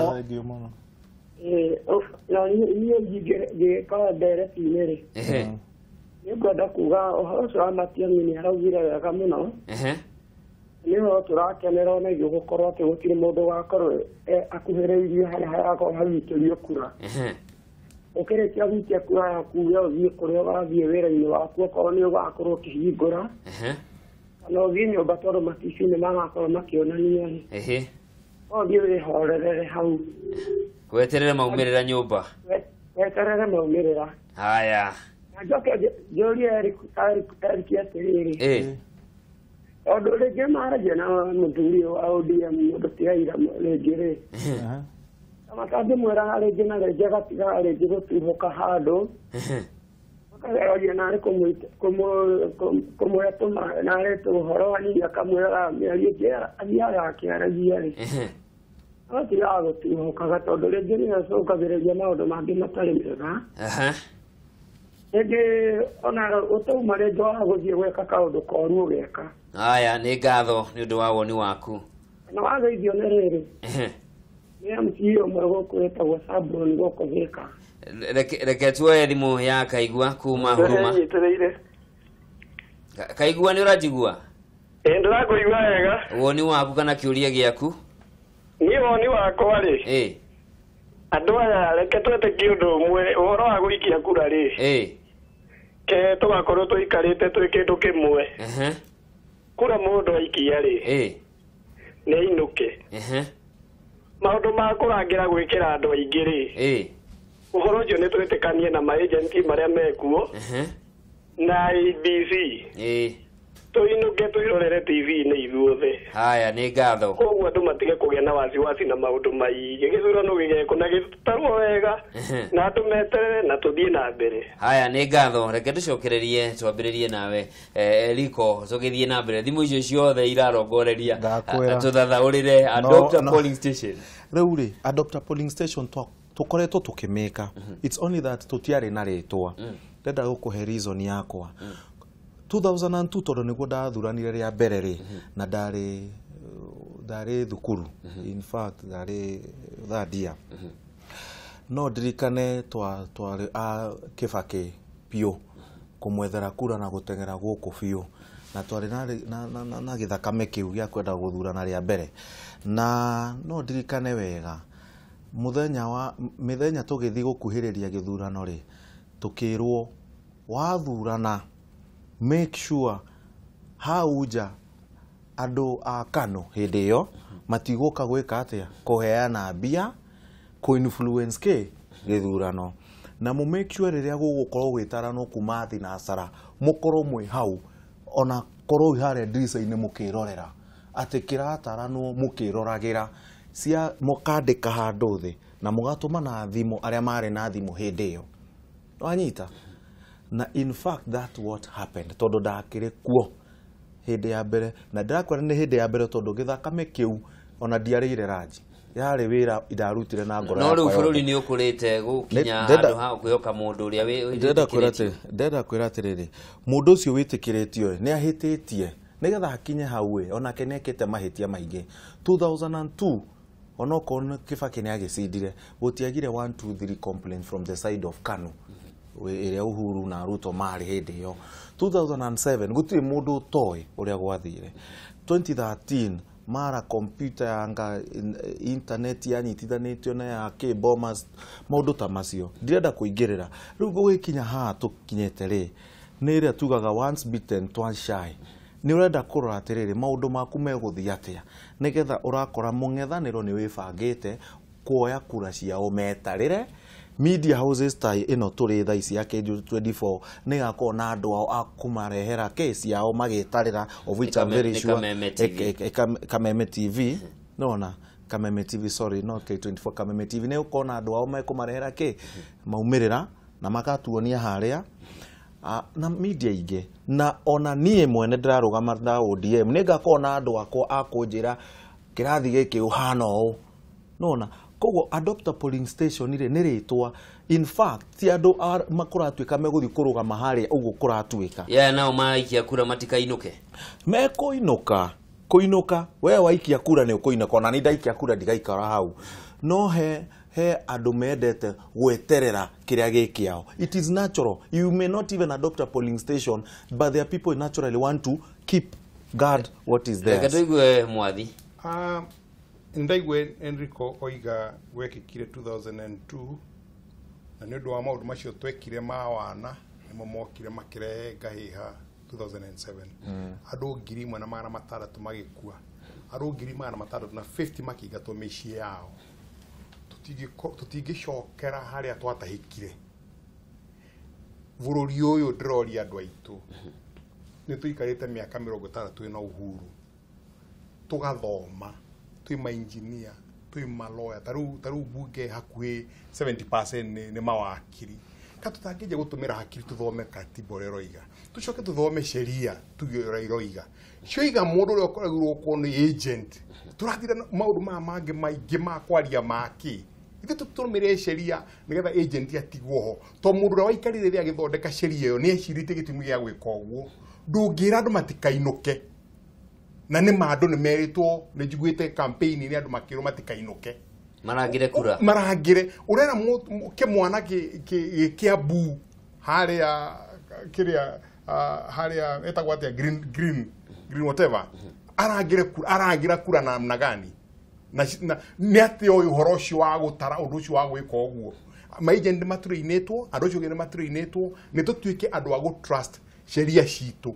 Na niĩ ngĩkorwo ndereti-inĩ rĩ, nĩngwenda kuga ũhoro ũcio wa Matiang'i nĩ araugire wega mũno. Nĩ ũhoro tũrakenera ona ithuĩ gũkorwo atĩ gũtirĩ mũndũ ũgakorwo akuhĩrĩirie harĩa harakorwo hagĩikĩrio kura. Ũkĩrĩkia gũikia kura yaku we ũthiĩ kũrĩa ũgathiĩ wĩra-inĩ waku, okorwo nĩ ũgakorwo ũkĩhingũra kana ũthiĩ nyũmba tondũ matici nĩ marakorwo makĩonania rĩ, no ũthiĩ wĩhorerere hau weterere maumĩrĩra nyũmba, weterere maumĩrĩra. Haya, na njoke njũrie Eric atĩrĩrĩ, tondũ rĩngĩ maragia na mũthuri wa ODM mũndũ ti Raila rĩngĩ rĩ, matangĩmwĩraga rĩngĩ na rĩngĩ agatigaga rĩngĩ gũtuthũka handũ, akageragia narĩ kũmũhe narĩ tũhoro hanini, akamwĩraga mĩario ĩngĩ athiaga akĩaragia rĩ, agatigaga gũtuthũkaga tondũ rĩngĩ nĩ acũngagĩrĩria maũndũ mangĩ matarĩ mega. Rĩngĩ ona ũtauma rĩngĩ wa gũthiĩ gwĩka kaũndũ koru ũgeka. Haya, nĩ ngatho nĩ ũndũ wa woni waku. Na wageithio nĩ rĩrĩ, nĩ MC ũmwe gũkũ wĩtagwo Sabron gũkũ Thika. Reke tuoe thimũ ya Kaigua kuma Huruma. Kaigua, nĩ ũranjigua? Ĩĩ, ndĩrakũigua wega. Woni waku kana kĩũria gĩaku? Niĩ woni wakwa rĩ, andũ aya reke twetĩkie ũndũ ũmwe, ũhoro wa gũikia kura rĩ, ke tũgakorwo tũikarĩte twĩ kĩndũ kĩmwe. Kura mũndũ aikia rĩ, nĩ ainũke. Maũndũ ma kũrangĩra gwĩkĩra andũ aingĩ rĩ, ũhoro ũcio nĩ twĩtĩkanie na maagenti marĩa mekuo na IEBC, tũinũke twĩrorere TV-inĩ ithuothe. Haya, nĩ ngatho. Koguo andũ matige kũgĩa na wasiwasi na maũndũ maingĩ. Gĩthurano gĩgekwo na gĩtarwo wega na andũ meterere na tũthiĩ na mbere. Haya, nĩ ngatho. Reke tũcokererie twambĩrĩrie nawe Eriko, tũgĩthiĩ na mbere. Thimũ icio ciothe irarongoreria tũthathaũrĩre adopt a polling station. Rĩu rĩ, adopt a polling station tũkoretwo tũkĩmĩka. It's only that tũtiarĩ na rĩtwa. Ndenda gũkũhe reason yakwa. 2002 tondũ nĩguo ndathuranire rĩa mbere rĩ, na ndarĩ thukuru, in fact ndarĩ third year. No ndirikane twarĩ a Kibaki biũ. Kũmwethera kura na gũteng'era gũkũ biũ na twarĩ na gĩthakame kĩu gĩa kwenda gũthurana rĩa mbere na no ndirikane wega mũthenya wa mĩthenya tũgĩthiĩ gũkuhĩrĩria gĩthurano rĩ tũkĩrwo wathurana make sure hau nja andũ a KANU hĩndĩ ĩyo matigũka gwĩka atĩa kũheana mbia kũ influence kĩ gĩthurano na mu make sure rĩrĩa gũgũkorwo gwĩtaranwo kuma thinacara mũkorwo mwĩ hau ona korwo harĩa ndirica-inĩ mũkĩrorera atĩ kĩrataranwo mũkĩroragĩra cia mũkandĩka handũ thĩ na mũgatũma na thimũ arĩa marĩ na thimũ hĩndĩ ĩyo wanyita na in fact that what happened tondũ ndakĩrĩ kuo hĩndĩ ya mbere na ndĩrakwĩra nĩ hĩndĩ ya mbere tondũ gĩthakame kĩu ona ndiarĩire ranji yarĩ wĩra ndarutire na ngoro no rĩu bũrũri nĩ ũkũrĩte gũkinya handũ ha kwĩhoka mũndũ ũrĩa wĩtĩkĩrĩtio. Ndĩrenda kwĩra atĩrĩrĩ mũndũ ũcio wĩtĩkĩrĩtio nĩ ahĩtĩtie nĩgetha akinye hau ĩ onake nĩ ekĩte mahĩtia maingĩ 2002 onokorwo Kibaki nĩ agĩcindire gũtiagire 1 2 3 complaint from the side of KANU ĩrĩa Uhuru na Ruto marĩ hĩndĩ ĩyo 2007 gũtirĩ mũndũ ũtoĩ ũrĩa gwathire 2013 mara computer yanga internet yanyitithanĩtio na ya kĩ bombers maũndũ ta macio ndirenda kũingĩrĩra rĩu gũgĩkinya haha tũkinyĩte rĩ nĩ ĩrĩa tugaga once bitten twice shy nĩ ũrenda kũrora atĩrĩrĩ maũndũ maku megũthiĩ atĩa nĩgetha ũrakora mũng'ethanĩro nĩ wĩbangĩte kuoya kura ciao metarĩre media houses ta ĩno tũrĩ thaa ici ya K24 nĩ gakorwo na andũ ao a kũmarehera case yao magĩtarĩra of which I'm very sure Kameme TV nona Kameme TV sorry not K24 Kameme TV nĩ ũkorwo na andũ ao mekũmarehera kĩ maumĩrĩra na makatuonia harĩa na media ingĩ na ona niĩ mwene ndĩrarũgama na ODM nĩ ngakorwo na andũ akwa a kũnjĩra kĩrathi gĩkĩ ũhana ũũ nona koguo adopt a polling station rĩ nĩ rĩtwa in fact ti andũ makũratuĩka megũthiĩ kũrũgama harĩa ũguo kũratuĩka yeah nao maikia kura matikainũke mekũinũka kũinũka we waikia kura nĩ ũkũinũka ona nĩ ndaikia kura ndigaikara hau no he andũ mendete gweterera kĩrĩa gĩ kĩao. It is natural you may not even adopt a polling station but there are people naturally want to keep guard what is there. Reke tũigue Mwathi. Ndaigue Enrico oiga gwekĩkire 2002 na nĩ ũndũ wa maũndũ macio twekire ma wana nĩmo mokire makĩrehe ngahĩha 2007 andũ 1,600 magĩkua andũ 1,650 makĩingatwo mĩciĩ yao tũtingĩcokera harĩa twatahĩkire bũrũri ũyũ ndĩroria andũ aitũ nĩ tũikarĩte mĩaka 60 ĩna uhuru tũgathoma twĩ ma engineer twĩ ma lawyer ta rĩu bunge hakuhĩ 70% nĩ mawakiri ka tũtangĩnja gũtũmĩra hakiri tũthome katiba ũrĩa ĩroiga tũcoke tũthome sheria tuge ũrĩa ĩroiga cioiga mũndũ ũrĩa ũkoragwo kwa nĩ agent tũrathira maũndũ maya mangĩ maingĩ ma kwaria makĩ ithuĩ tũtũmĩre sheria nĩgetha agent atigwo ho to mũndũ ũrĩa waikarire rĩrĩa agĩthondeka sheria ĩyo nĩ ecirĩtie gĩtũmi gĩa gwĩka ũguo ndũngĩra andũ matikainũke na nĩ ma andũ nĩ merĩtwo nĩ njiguĩte campaign nĩ andũ makĩrwo matikainũke marangire kura marangire urera kĩmwana kĩambu harĩa kĩrĩa harĩa etagwo atĩa green green green whatever arangire kura arangira kura na namna gani na nĩ atĩ ũyũ ũhoro ũcio wa gũtara ũndũ ũcio wa gwĩka ũguo maagent matũrĩinĩtwo andũ acio nĩ matũrĩinĩtwo nĩ tũtuĩke andũ a gũ trust sheria citũ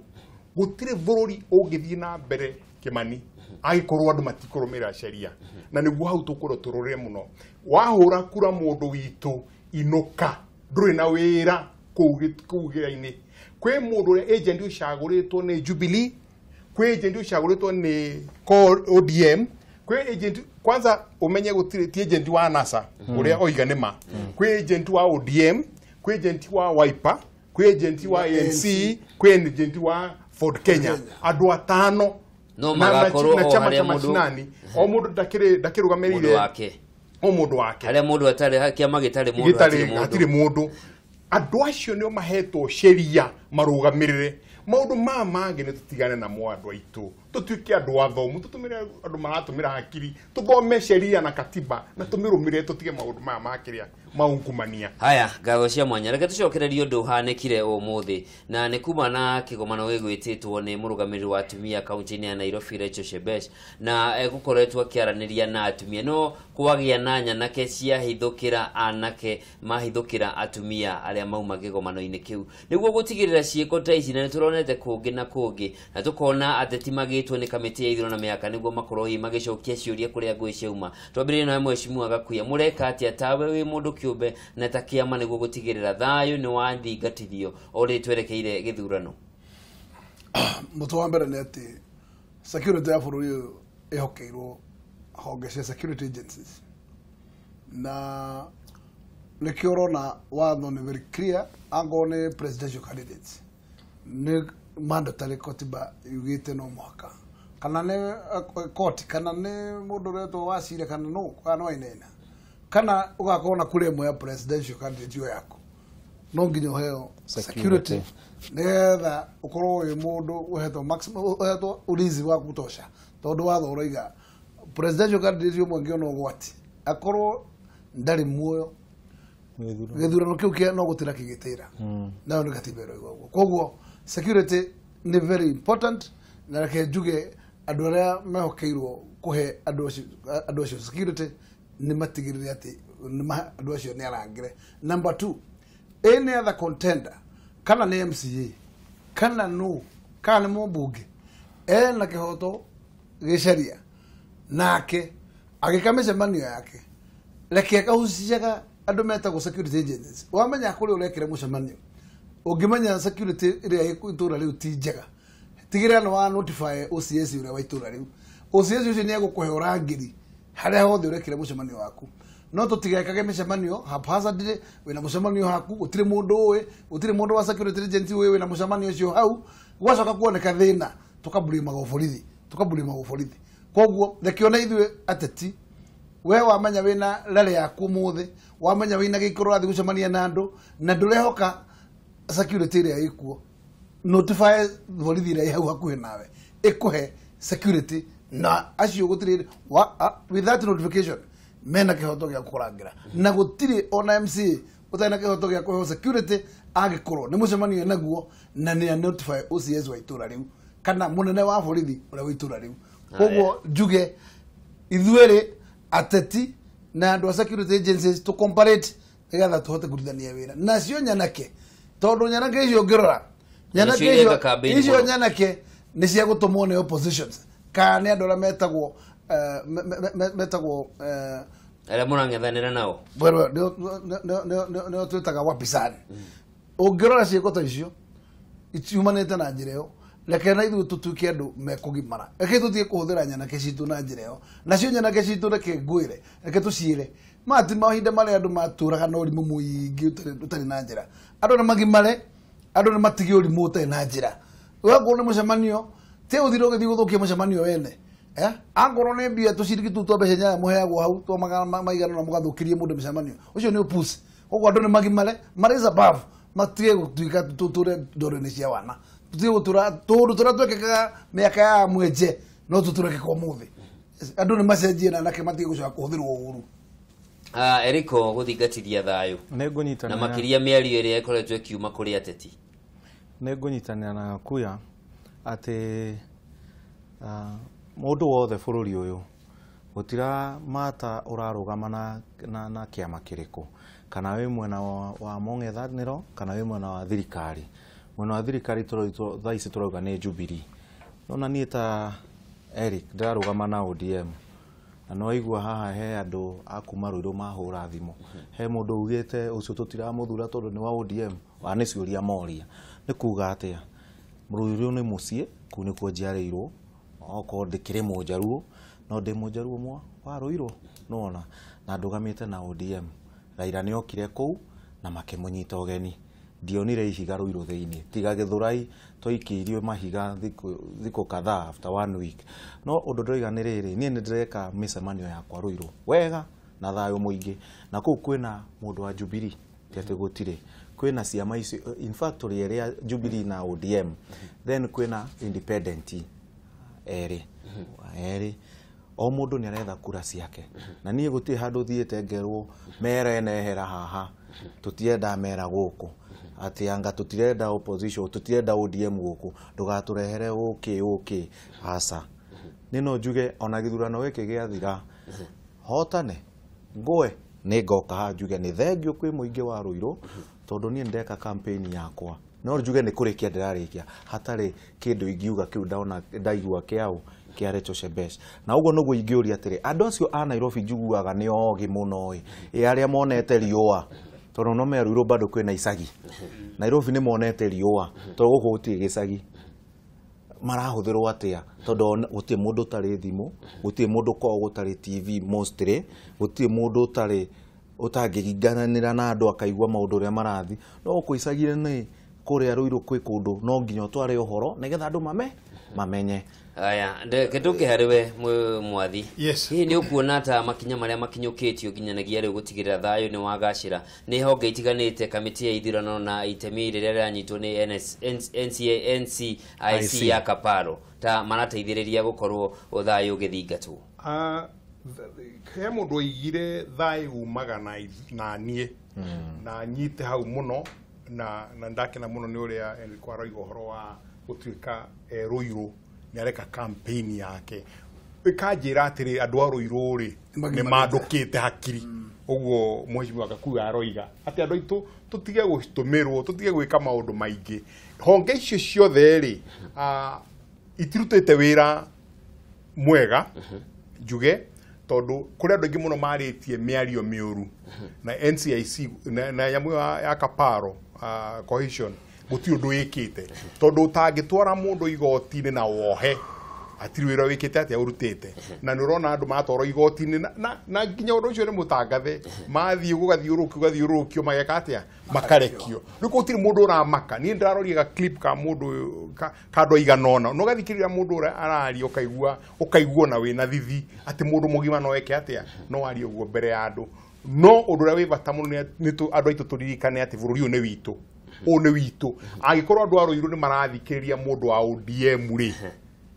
gũtirĩ bũrũri ũngĩthiĩ na mbere Kĩmani agĩkorwo andũ matikũrũmĩrĩra sheria na nĩguo hau tũkũrwo tũrũrĩre mũno wahũra kura mũndũ witũ inũka ndũrĩ na wĩra kũu gĩra-inĩ kwĩ mũndũ ũrĩa agent ũcagũrĩtwo nĩ Jubilee kwĩ agent ũcagũrĩtwo nĩ ODM kwĩ agent kwanza umenye gũtirĩ ti agent wa NASA ũrĩa oiga nĩ ma kwĩ agent wa ODM kwĩ agent wa Wiper kwĩ agent wa ANC kwĩ agent wa Ford Kenya andũ atano no magakorwo na chama cha mashinani o mundu ndakĩrũgamĩrĩire wake o mundu wake harĩa mundu atarĩ kĩama gĩtarĩ mundu hatirĩ mundu andũ acio nĩo mahetwo sheria marũgamĩrĩre maũndũ maya mangĩ nĩ tũtigane namo andũ aitũ Tũtuĩke andũ athomu, tũtũmĩre andũ maratũmĩra hakiri, tũthome sheria na katiba na tũmĩrũmĩrĩre, tũtige maũndũ maya ma kĩrĩa maungumania. Haya, ngatho cia mwanya. Reke tũcokererie ũndũ ũhanĩkire ũmũthĩ, na nĩ kuma na kĩgomano gĩgwĩtĩtwo nĩ mũrũgamĩrĩri wa atumia kaunti-inĩ ya Nairobi Rachel Shebesh, na egũkoretwo akĩaranĩria na atumia, no kwagĩa na nyanake ciahithũkĩra anake mahithũkĩra atumia arĩa mauma kĩgomano-inĩ kĩu, nĩguo gũtigĩrĩra ciĩko ta ici. Na nĩtũronete kũngĩ na kũngĩ, na tũkona ateti magĩtwo nĩ kamĩtĩ ya ithurano na mĩhaka nĩguo makorwo hihi magĩcokia ciũria kũrĩa ngũĩ ciauma. Twambĩrĩrie nawe Mheshimiwa Gakuya, mũreka atĩa tawe wĩ mũndũ kĩũmbe na ta kĩama nĩguo gũtigĩrĩra thayũ nĩ wathingatithio o rĩrĩ twerekeire gĩthurano? Mũtwe wa mbere nĩ atĩ security ya bũrũri ũyũ ĩhokeirwo honge cia security agencies, na nĩkĩo ũrona watho nĩ very clear. Angorwo nĩ presidential candidates nĩ mandatory, katiba yugĩte no mũhaka, kana nĩ court, kana nĩ mũndũ ũretwo Wacira, kana no kana no Wainaina, kana ũgakorwo na kura ĩmwe ya presidential candidate ĩyo yaku, no nginya ũheo security nĩgetha ũkorwo wĩ mũndũ ũhetwo maximum, ũhetwo ulinzi wa kutosha, tondũ watho ũroiga presidential candidate ũmwe angĩona ũgwati akorwo ndarĩ muoyo, gĩthurano kĩu kĩa no gũtĩra kĩgĩtĩra, nayo nĩ katiba ĩroiga ũguo. Koguo security nĩ very important, na reke njuge andũ arĩa mehokeirwo kũhe andũ acio security nĩ matigĩrĩre atĩ andũ acio nĩ arangĩre. Number 2, any other contender, kana nĩ MCA, kana no, kana nĩ mũmbunge, ena kĩhoto gĩcaria nake agĩka mĩcemanio yake, reke akahuciaga andũ metagwo security agencies. Wamenya kũrĩa ũrekĩra mũcemanio, ũngĩmenya security ĩrĩa ĩ itũra rĩu ti njega, tigĩrĩra nĩ wa notify OCS ũrĩa wa itũra rĩu. OCS ũcio nĩ egũkũhe ũrangĩri harĩa hothe ũrekĩra mũcemanio waku. No tũtigekage mĩcemanio haphazardly, wĩna mũcemanio haku, gũtirĩ mũndũ ũĩ, gũtirĩ mũndũ wa security agency ũĩ wĩna mũcemanio ũcio hau, gwacoka kuoneka thĩna tũkaburimagwo borithi, tũkaburimagwo borithi. Koguo reke ona ithuĩ ateti, we wamenya wĩna rally yaku ũmũthĩ, wamenya wĩna gĩikaro ũrathiĩ gũcemania na andũ, na ndũrehoka security ĩrĩa ĩkuo, notify borithi ĩrĩa ĩ hau hakuhĩ nawe ĩkũhe security, na acio gũtirĩ with that notification mena kĩhoto gĩa kũrangĩra, na gũtirĩ ona MCA ũtarĩ na kĩhoto gĩa kũheo security angĩkorwo nĩ mũcemanio naguo na nĩ notify OCS wa itũra rĩu kana mũnene wa borithi ũrĩa wa itũra rĩu. Koguo njuge ithuĩ ateti na andũ a security agencies to comparate nĩgetha tũhote kũrutithania wĩra nacio nyanake, tondũ nyanake icio ũngĩrora nyanake icio nyanake nĩ cia gũtũmwo nĩ oppositions kana nĩ andũ arĩa metagwo metagwo arĩa mũrang'ethanĩra nao, nĩo twĩtaga wapisani. Ũngĩrora ciĩko ta icio iciumanĩte na njĩra ĩyo, reke na ithuĩ tũtuĩke andũ mekũgimara, reke tũtige kũhũthĩra nyanake citũ na njĩra ĩyo, nacio nyanake citũ reke ngwĩre, reke tũciĩre maya ti mahinda marĩa andũ matũraga na ũrimũ mũingĩ ũtarĩ na njĩra. Andũ nĩ magimare, andũ nĩ matige ũrimũ ũtarĩ na njĩra. Wakorwo nĩ mũcemanio, ti ũthire ũgĩthiĩ gũthũkia mũcemanio wene. Angorwo nĩ mbia tũciringi tũu twa mbeca nyanya mũheagwo hau twa magana maigana na mũgathũkĩrie mũndũ mĩcemanio, ũcio nĩ ũpusi. Koguo andũ nĩ magimare, marĩ above, matige gũtuĩka tũtũre ndoro-inĩ cia wana, tũtige gũtũra tũũndũ tũrĩa twekĩkaga mĩaka ya mwenje no tũtũrekĩka ũmũthĩ. Andũ nĩ macenjie na anake matige gũcoka kũhũthĩrwo ũũru. Eriko, gũthingatithia thayũ na makĩria mĩario ĩrĩa ĩkoretwo ĩkiuma kũrĩ ateti. Nĩ ngũnyitanĩra na Gakuya atĩ mũndũ wothe bũrũri ũyũ gũtira mata ũrarũgama na kĩama kĩrĩkũ, kana wĩ mwena wa mũng'ethanĩro kana wĩ mwena wa thirikari. Mwena wa thirikari thaa ici tũrauga nĩ Jubilee. Nona niĩ ta Eric ndĩrarũgama na ODM, na no waigua haha he andũ a kuma Ruiru mahũra thimũ, he mũndũ ugĩte ũcio tũtiramũthura tondũ nĩ wa ODM, wa nĩ ciũria moria. Nĩ kuga atĩa, Ruiru nĩ mũciĩ, kũu nĩkuo njiarĩirwo, okorwo ndĩkĩrĩ mũnjaruo no ndĩ mũnjaruo mwa wa Ruiru, nĩwona, na ndũgamĩte na ODM. Raila nĩ okire kũu na makĩmũnyita ũgeni, ndionire ihiga Ruiru thĩinĩ, tiga Gĩthũrai twaikĩirio mahiga thikũ kadhaa after 1 week. No ũndũ ndĩroiga nĩ rĩrĩ, niĩ nĩ ndĩreka mĩcemanio yakwa Ruiru wega na thayũ mũingĩ, na kũu kwĩna mũndũ wa Jubilee, ti atĩ gũtirĩ, kwĩna ciama icio, in fact tũrĩ erĩ a Jubilee na ODM, then kwĩna independent Erĩ erĩ o mũndũ nĩ aretha kura ciake. Na niĩ gũtirĩ handũ thiĩte ngerwo mera ĩnehera haha, tũtirenda mera gũkũ, atĩ anga tũtirenda opposition, tũtirenda ODM gũkũ, ndũgatũrehere ũkĩ ũkĩ, aca. Nĩ no njuge ona gĩthurano gĩkĩ gĩathira hotane ngũe nĩ ngoka haha njuge nĩ thengio kwĩ mũingĩ wa Ruiru, tondũ niĩ ndeka campaign yakwa no njuge nĩ kũrĩkia ndĩrarĩkia hatarĩ kĩndũ ingiuga kĩu ndona ndaigua kĩao kĩa Rachel Shebesh. Na ũguo nĩguo ingĩũria atĩrĩ, andũ acio a Nairobi njiguaga nĩ ogĩ mũno ĩ, arĩa monete riũa, tondũ no me Ruiru bado kwĩna icagi. Nairobi nĩ monete riũa, tondũ gũkũ gũtirĩ gĩcagi. Marahũthĩrwo atĩa? Tondũ gũtirĩ mũndũ ũtarĩ thimũ, gũtirĩ mũndũ kwao gũtarĩ TV mostly, gũtirĩ mũndũ ũtarĩ ũtangĩringananĩra na andũ akaigua maũndũ ũrĩa marathiĩ. No gũkũ icagi-inĩ nĩ kũrĩa Ruiru kwĩ kũndũ no nginya ũtware ũhoro nĩgetha andũ mamenye. Aya, reke tũke harĩ we mwathi. Hihi nĩ ũkuona ta makinya marĩa makinyũkĩtio nginyanagia rĩu gũtigĩrĩra thayũ nĩ wagacĩra nĩ honge itiganĩte, kamĩtĩ ya ithurano na itemi rĩrĩa rĩranyitwo nĩ NCIC ya Kaparo ta marateithĩrĩria gũkorwo thayũ ũgĩthingatwo? He mũndũ oigire thayũ umaga na niĩ na nyite hau mũno na ndakena mũno nĩ ũrĩa Enrico aroiga ũhoro wa gũtuĩka Ruiru nĩ areka campaign yake. Ĩkanjĩra atĩrĩ andũ a Ruiru rĩ nĩ mandũkĩte hakiri. Ũguo mheshimiwa Gakuya aroiga atĩ andũ aitũ tũtige gũtũmĩrwo, tũtige gwĩka maũndũ maingĩ. Honge icio ciothe rĩ itirutĩte wĩra mwega njuge, tondũ kũrĩ andũ aingĩ mũno marĩtie mĩario mĩũru na NCIC na nyamũ ya Kaparo cohesion gũtirĩ ũndũ wĩkĩte, tondũ ũtangĩtwara mũndũ igoti-inĩ na wohe hatirĩ wĩra wĩkĩte atĩa ũrutĩte. Na nĩ ũrona andũ matwarwo igoti-inĩ na nginya ũndũ ũcio nĩ mũtangathe, mathiĩ gũgathiũrũrũkio mageka atĩa, makarekio. Rĩu gũtirĩ mũndũ ũramaka. Niĩ ndĩraroria ga clip ka mũndũ ka andũ aigana ũna, na ũgathikĩrĩria mũndũ ũrĩa araria ũkaigua na wĩna thithi atĩ mũndũ mũgima no eke atĩa, no arie ũguo mbere ya andũ. No ũndũ ũrĩa wĩ bata mũno nĩ andũ aitũ tũririkane atĩ bũrũri ũyũ nĩ witũ, ũyũ nĩ witũ. Angĩkorwo andũ a Ruiru nĩ marathikĩrĩria mũndũ wa ODM rĩ,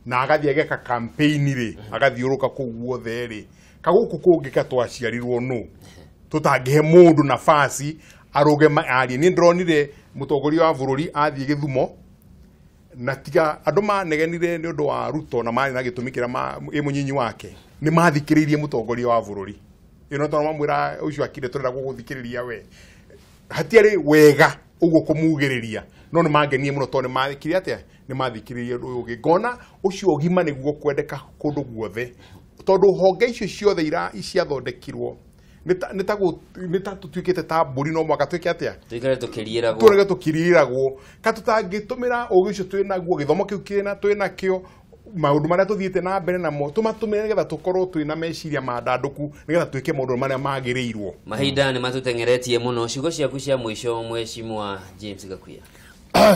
na agathiĩ ageka campaign rĩ, agathiũrũka kũu guothe rĩ, kagũkũ kũngĩ ka twaciarirwo nũ tũtangĩhe mũndũ nafasi arũge arie. Niĩ ndĩronire mũtongoria wa bũrũri athiĩ Gĩthumo na tiga andũ manegenire nĩ ũndũ wa Ruto na marĩ na gĩtũmi kĩrĩa ĩ mũnyinyi wake, nĩ mathikĩrĩirie mũtongoria wa bũrũri. Ĩno tondũ mamwĩra ũcio akire tũrenda gũgũthikĩrĩria we, hatiarĩ wega ũguo kũmugĩrĩria, no nĩ mangenie mũno tondũ nĩ mathikĩrĩria atĩa, nĩ mathikĩrĩrie ũndũ ũyũ ũngĩ. Ngona ũcio ũgima nĩguo kwendeka kũndũ guothe, tondũ honge icio ciothe ciathondekirwo nĩ ta tũtuĩkĩte ta mbũri, no mwaka twĩke atĩa, tũikare tũkĩriĩragwo, tũrege tũkĩriĩragwo. Ka tũtangĩtũmĩra ũgĩ ũcio twĩ naguo, gĩthomo kĩu twĩ nakĩo, maũndũ marĩa tũthiĩte na mbere namo tũmatũmĩre nĩgetha tũkorwo twĩna meciria mandandũku, nĩgetha twĩke maũndũ marĩa magĩrĩirwo. Mahinda nĩ matũteng'eretie mũno. Ciugo ciaku cia mũico mheshimiwa James Gakuya.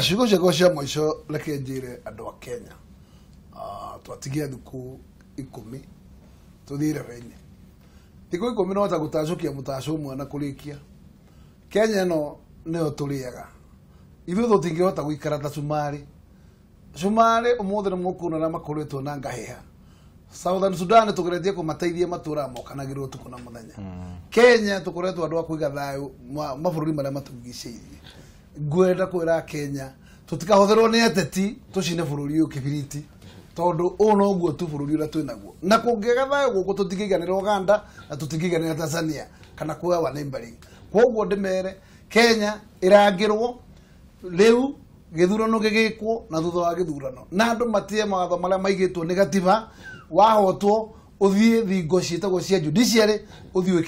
Ciugo ciakwa cia mũico reke njĩre andũ a Kenya, twatigia thikũ 10 tũthiĩ irebe-inĩ. Thikũ 10 no ta gũtacũkia mũtacũ ũmwe na kũrĩkia. Kenya ĩno nĩyo tũrĩaga, ithuĩ tũtingĩhota gũikara ta cumarĩ. Cumarĩ ũmũthĩ nĩ mũkuona ũrĩa makoretwo na ngahĩha. Southern Sudan tũgeretie kũmateithia matũũra mokanagĩrwo ũtukũ na mũthenya. Kenya tũkoretwo andũ a kũiga thayũ mabũrũri marĩa matũrigicĩirie. Ngwenda kwĩra Kenya tũtikahũthĩrwo nĩ ateti tũcine bũrũri ũyũ kĩbiriti, tondũ ũũ noguo tu bũrũri ũrĩa twĩ naguo. Na kũngĩaga thayũ gũkũ tũtingĩiganĩra Uganda na tũtingĩiganĩra Tanzania kana kwĩ our neighboring. Koguo ndĩmere Kenya ĩrangĩrwo rĩu gĩthurano gĩgĩkwo na thutha wa gĩthurano, na andũ matie mawatho marĩa maigĩtwo nĩ gatiba. Wahotwo ũthiĩ thingo ciĩtagwo cia judiciary, ũthiĩ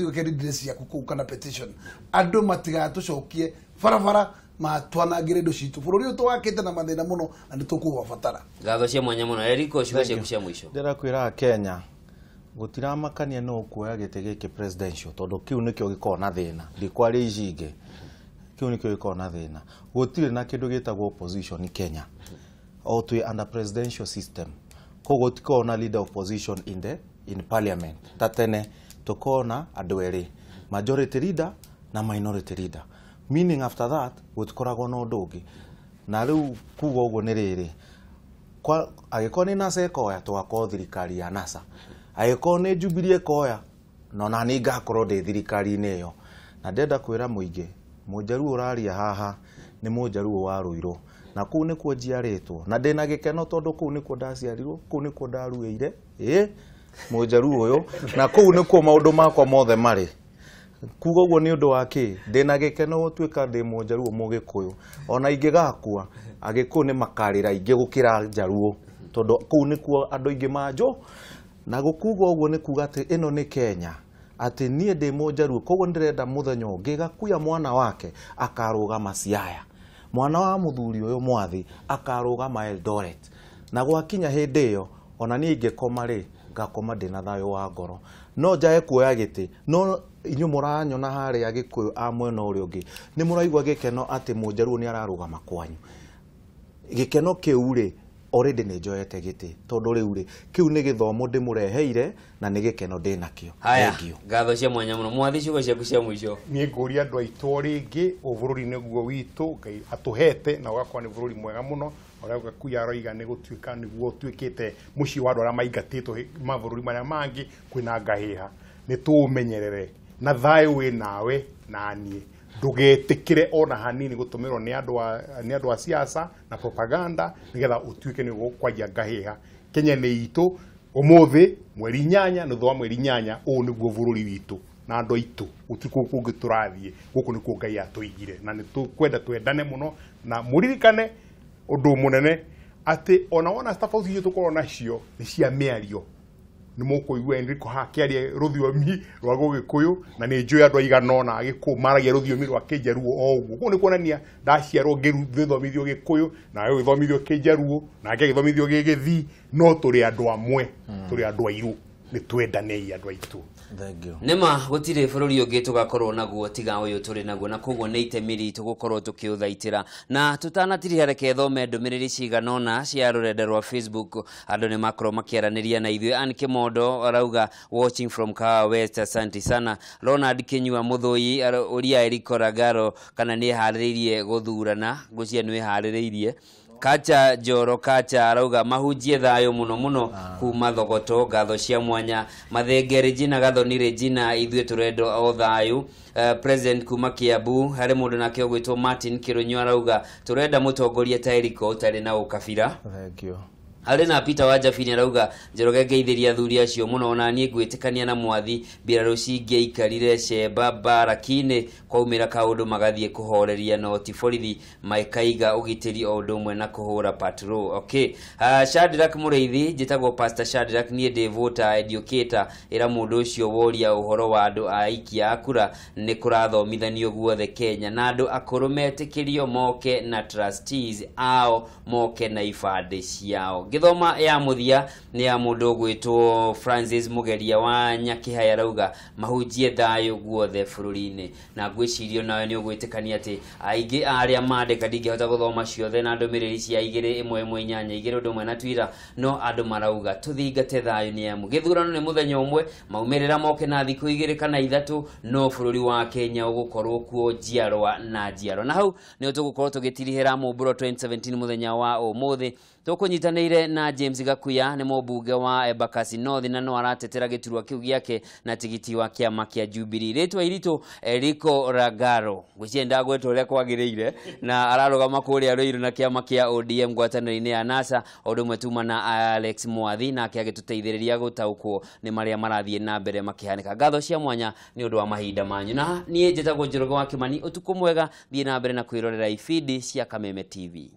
wĩke redress ciaku kũu kana petition. Andũ matigatũcokie barabara matwanangĩre indo citũ. Bũrũri ũyũ tũwakĩte na mathĩna mũno na nĩ tũkũwabatara. Ngatho cia mwanya mũno Eriko, ciugo ciaku cia mũico. Ndĩrakwĩra Kenya gũtiramakania no kuoya gĩtĩ gĩkĩ presidential, tondũ kĩu nĩkĩo gĩkoragwo na thĩna. Ndikwaria ici ingĩ, kĩu nĩkĩo gĩkoragwo na thĩna. Gũtirĩ na kĩndũ gĩtagwo opposition Kenya, o twĩ under presidential system. Koguo gũtikoragwo na leader opposition in parliament. Ta tene tũkoragwo na andũ erĩ, majority leader na minority leader, meaning after that gũtikoragwo na ũndũ ũngĩ. Na rĩu kuga ũguo nĩ rĩrĩ, Kwa angĩkorwo nĩ NASA ĩkoya tũgakorwo thirikari ya NASA, angĩkorwo nĩ Jubilee ĩkoya no na niĩ ngakorwo ndĩ thirikari-inĩ ĩyo. Na ndĩrenda kwĩra mũingĩ, Mũjaruo ũraria haha nĩ Mũjaruo wa Ruiru, na kũu nĩkuo njiarĩtwo, na ndĩna gĩkeno tondũ kũu nĩkuo ndaciarirwo, kũu nĩkuo ndaruĩire, Mũjaruo ũyũ, na kũu nĩkuo maũndũ makwa mothe marĩ. Kuga ũguo nĩ ũndũ wa kĩ, ndĩna gĩkeno gũtuĩka ndĩ Mũjaruo Mũgĩkũyũ, ona ingĩgakua Agĩkũyũ nĩ makarĩra aingĩ gũkĩra Njaruo, tondũ kũu nĩkuo andũ aingĩ manjũ. Na gũkuga ũguo nĩ kuga atĩ ĩno nĩ Kenya, atĩ niĩ ndĩ Mũjaruo, koguo ndĩrenda mũthenya ũngĩ Gakuya mwana wake akarũgama Siaya, mwana wa mũthuri ũyũ Mwathi akarũgama Eldoret, na gwakinya hĩndĩ ĩyo ona niĩ ingĩkoma rĩ, ngakoma ndĩna thayũ wa ngoro. No njae kuoya gĩtĩ, no inyuĩ mũranyona harĩa Gĩkũyũ a mwena ũrĩa ũngĩ nĩ mũraigua gĩkeno atĩ Mũjaruo nĩ ararũgama kwanyu. Gĩkeno kĩu rĩ, already nĩ njoete gĩtĩ, tondũ rĩu rĩ, kĩu nĩ gĩthomo ndĩmũreheire na nĩ gĩkeno ndĩnakĩo. Haya, ngatho cia mwanya mũno. Mwathi, ciugo ciaku cia mũico. Niĩ ngũria andũ aitũ rĩngĩ, ũyũ bũrũri nĩguo witũ, Ngai atũhete na ũgakorwo nĩ bũrũri mwega mũno. Ũrĩa Gakuya aroiga nĩ gũtuĩka nĩguo ũtuĩkĩte mũciĩ wa andũ arĩa maingatĩtwo mabũrũri marĩa mangĩ, kwĩna ngahĩha. Nĩ tũũmenyerere na thayũ wĩ nawe na niĩ. Ndũgetĩkĩre ona hanini gũtũmĩrwo nĩ andũ a siasa na propaganda nĩgetha ũtuĩke nĩ ũkwaria ngahĩha. Kenya nĩ itũ, ũmũthĩ mweri 8 nuthu wa mweri 8, ũũ nĩguo bũrũri witũ na andũ aitũ, gũtirĩ kũndũ kũngĩ tũrathiĩ, gũkũ nĩkuo Ngai atũigire, na nĩ tũkwenda twendane mũno. Na mũririkane ũndũ mũnene atĩ ona wona tofauti icio tũkorwo nacio nĩ cia mĩario. Nĩ mũkũigua Enrico akĩaria rũthiomi rwa Gĩkũyũ, na nĩ njũĩ andũ aigana ũna Agĩkũyũ maragia rũthiomi rwa Kĩnjaruo o ũguo. Kũu nĩ kuonania ndaciarwo ngĩthomithio Gĩkũyũ, nawe ũgĩthomithio Kĩnjaruo, nake agĩthomithio Gĩgĩthii, no tũrĩ andũ amwe, tũrĩ andũ airũ. Nĩ twendanei andũ aitũ. Nĩma gũtirĩ bũrũri ũngĩ tũgakorwo naguo tiga ũyũ tũrĩ naguo, na koguo nĩ itemi ritũ gũkorwo tũkĩũthaitĩra. Na tũtanatiriha, reke thome ndũmĩrĩri cigana ũna cia rũrenda rwa Facebook. Andũ nĩ makorwo makĩaranĩria na ithuĩ. Ann Kimondo arauga watching from Kahawa West, asante sana. Ronald Kinyua Mũthũi ũria Eriko Ragaro kana nĩ eharĩrĩirie gũthurana, ngwĩciria nĩ wĩharĩrĩirie. Kacha Joro Kacha arauga mahunjie thayũ mũno mũno kuma Thogoto, ngatho cia mwanya. Mathenge Regina Gathoni Regina, ithuĩ tũrenda o thayũ. President kuma Kiambu, harĩ mũndũ nake ũgwĩtwo Martin Kĩrũnyo arauga tũrenda mũtongoria ta Eriko ũtarĩ na ũkabira. Thank you. Harĩ na Peter wa Jabini arauga Njoroge ngeithĩria athuri acio mũno, ona niĩ ngwĩtĩkania na Mwathi, mbirarũ cingĩaikarire Sheba Barakini kwaumĩra kaũndũ magathiĩ kũhoreria no ti borithi makaiga ũgitĩri o ũndũ ũmwe na kũhũra patrol. Okay. Shadrack Mũrĩithi, njĩtagwo Pastor Shadrack, niĩ ndĩ voter educator, ĩra mũndũ ũcio woria ũhoro wa andũ a aikia a kura nĩ kũrathomithanio guothe Kenya, na andũ akũrũ metĩkĩrio moke na trustees ao moke na ibandĩ ciao. Gĩthoma ya mũthia nĩ ya mũndũ ũgwĩtwo Francis Mũgeria wa Nyakĩhaya arauga mahunjie thayũ guothe bũrũri-inĩ, na ngwĩciria nawe nĩ ũgwĩtĩkania atĩ aingĩ arĩa mandĩka ndingĩhota gũthoma ciothe na ndũmĩrĩri cia 2 1 1 8 2 ũndũ ũmwe na Twitter, no andũ marauga tũthingate thayũ nĩ amu gĩthurano nĩ mũthenya ũmwe, maumĩrĩra moke na thikũ 2 kana 3, no bũrũri wa Kenya ũgũkorwo kuo njiarwa na njiarwa. Na hau nĩ tũgũkorwo tũgĩtirihĩra Mũmbũro 2017 mũthenya wa ũmũthĩ. Tũkũnyitanĩire na James Gakuya, nĩ mũmbunge wa Embakasi North na no aratetera gĩturwa kĩu gĩake na tigiti wa kĩama kĩa Jubilee. Rĩtwa iritũ Eriko Ragaro, ngwĩciria ndagwetwo ũrĩa kwagĩrĩire, na ararũgama kũrĩa Ruiru na kĩama kĩa ODM ngwatanĩro-inĩ ya NASA, o ũndũ ũmwe tuma na Alex Mwathi, nake agĩtũteithĩrĩria gũtaũkwo nĩ marĩa marathiĩ na mbere makĩhanĩka. Ngatho cia mwanya nĩ ũndũ wa mahinda manyu, na niĩ njĩtagwo Njoroge wa Kĩmani. Ũtukũ mwega, thiĩ na mbere na kwĩrorera ibindi cia Kameme TV.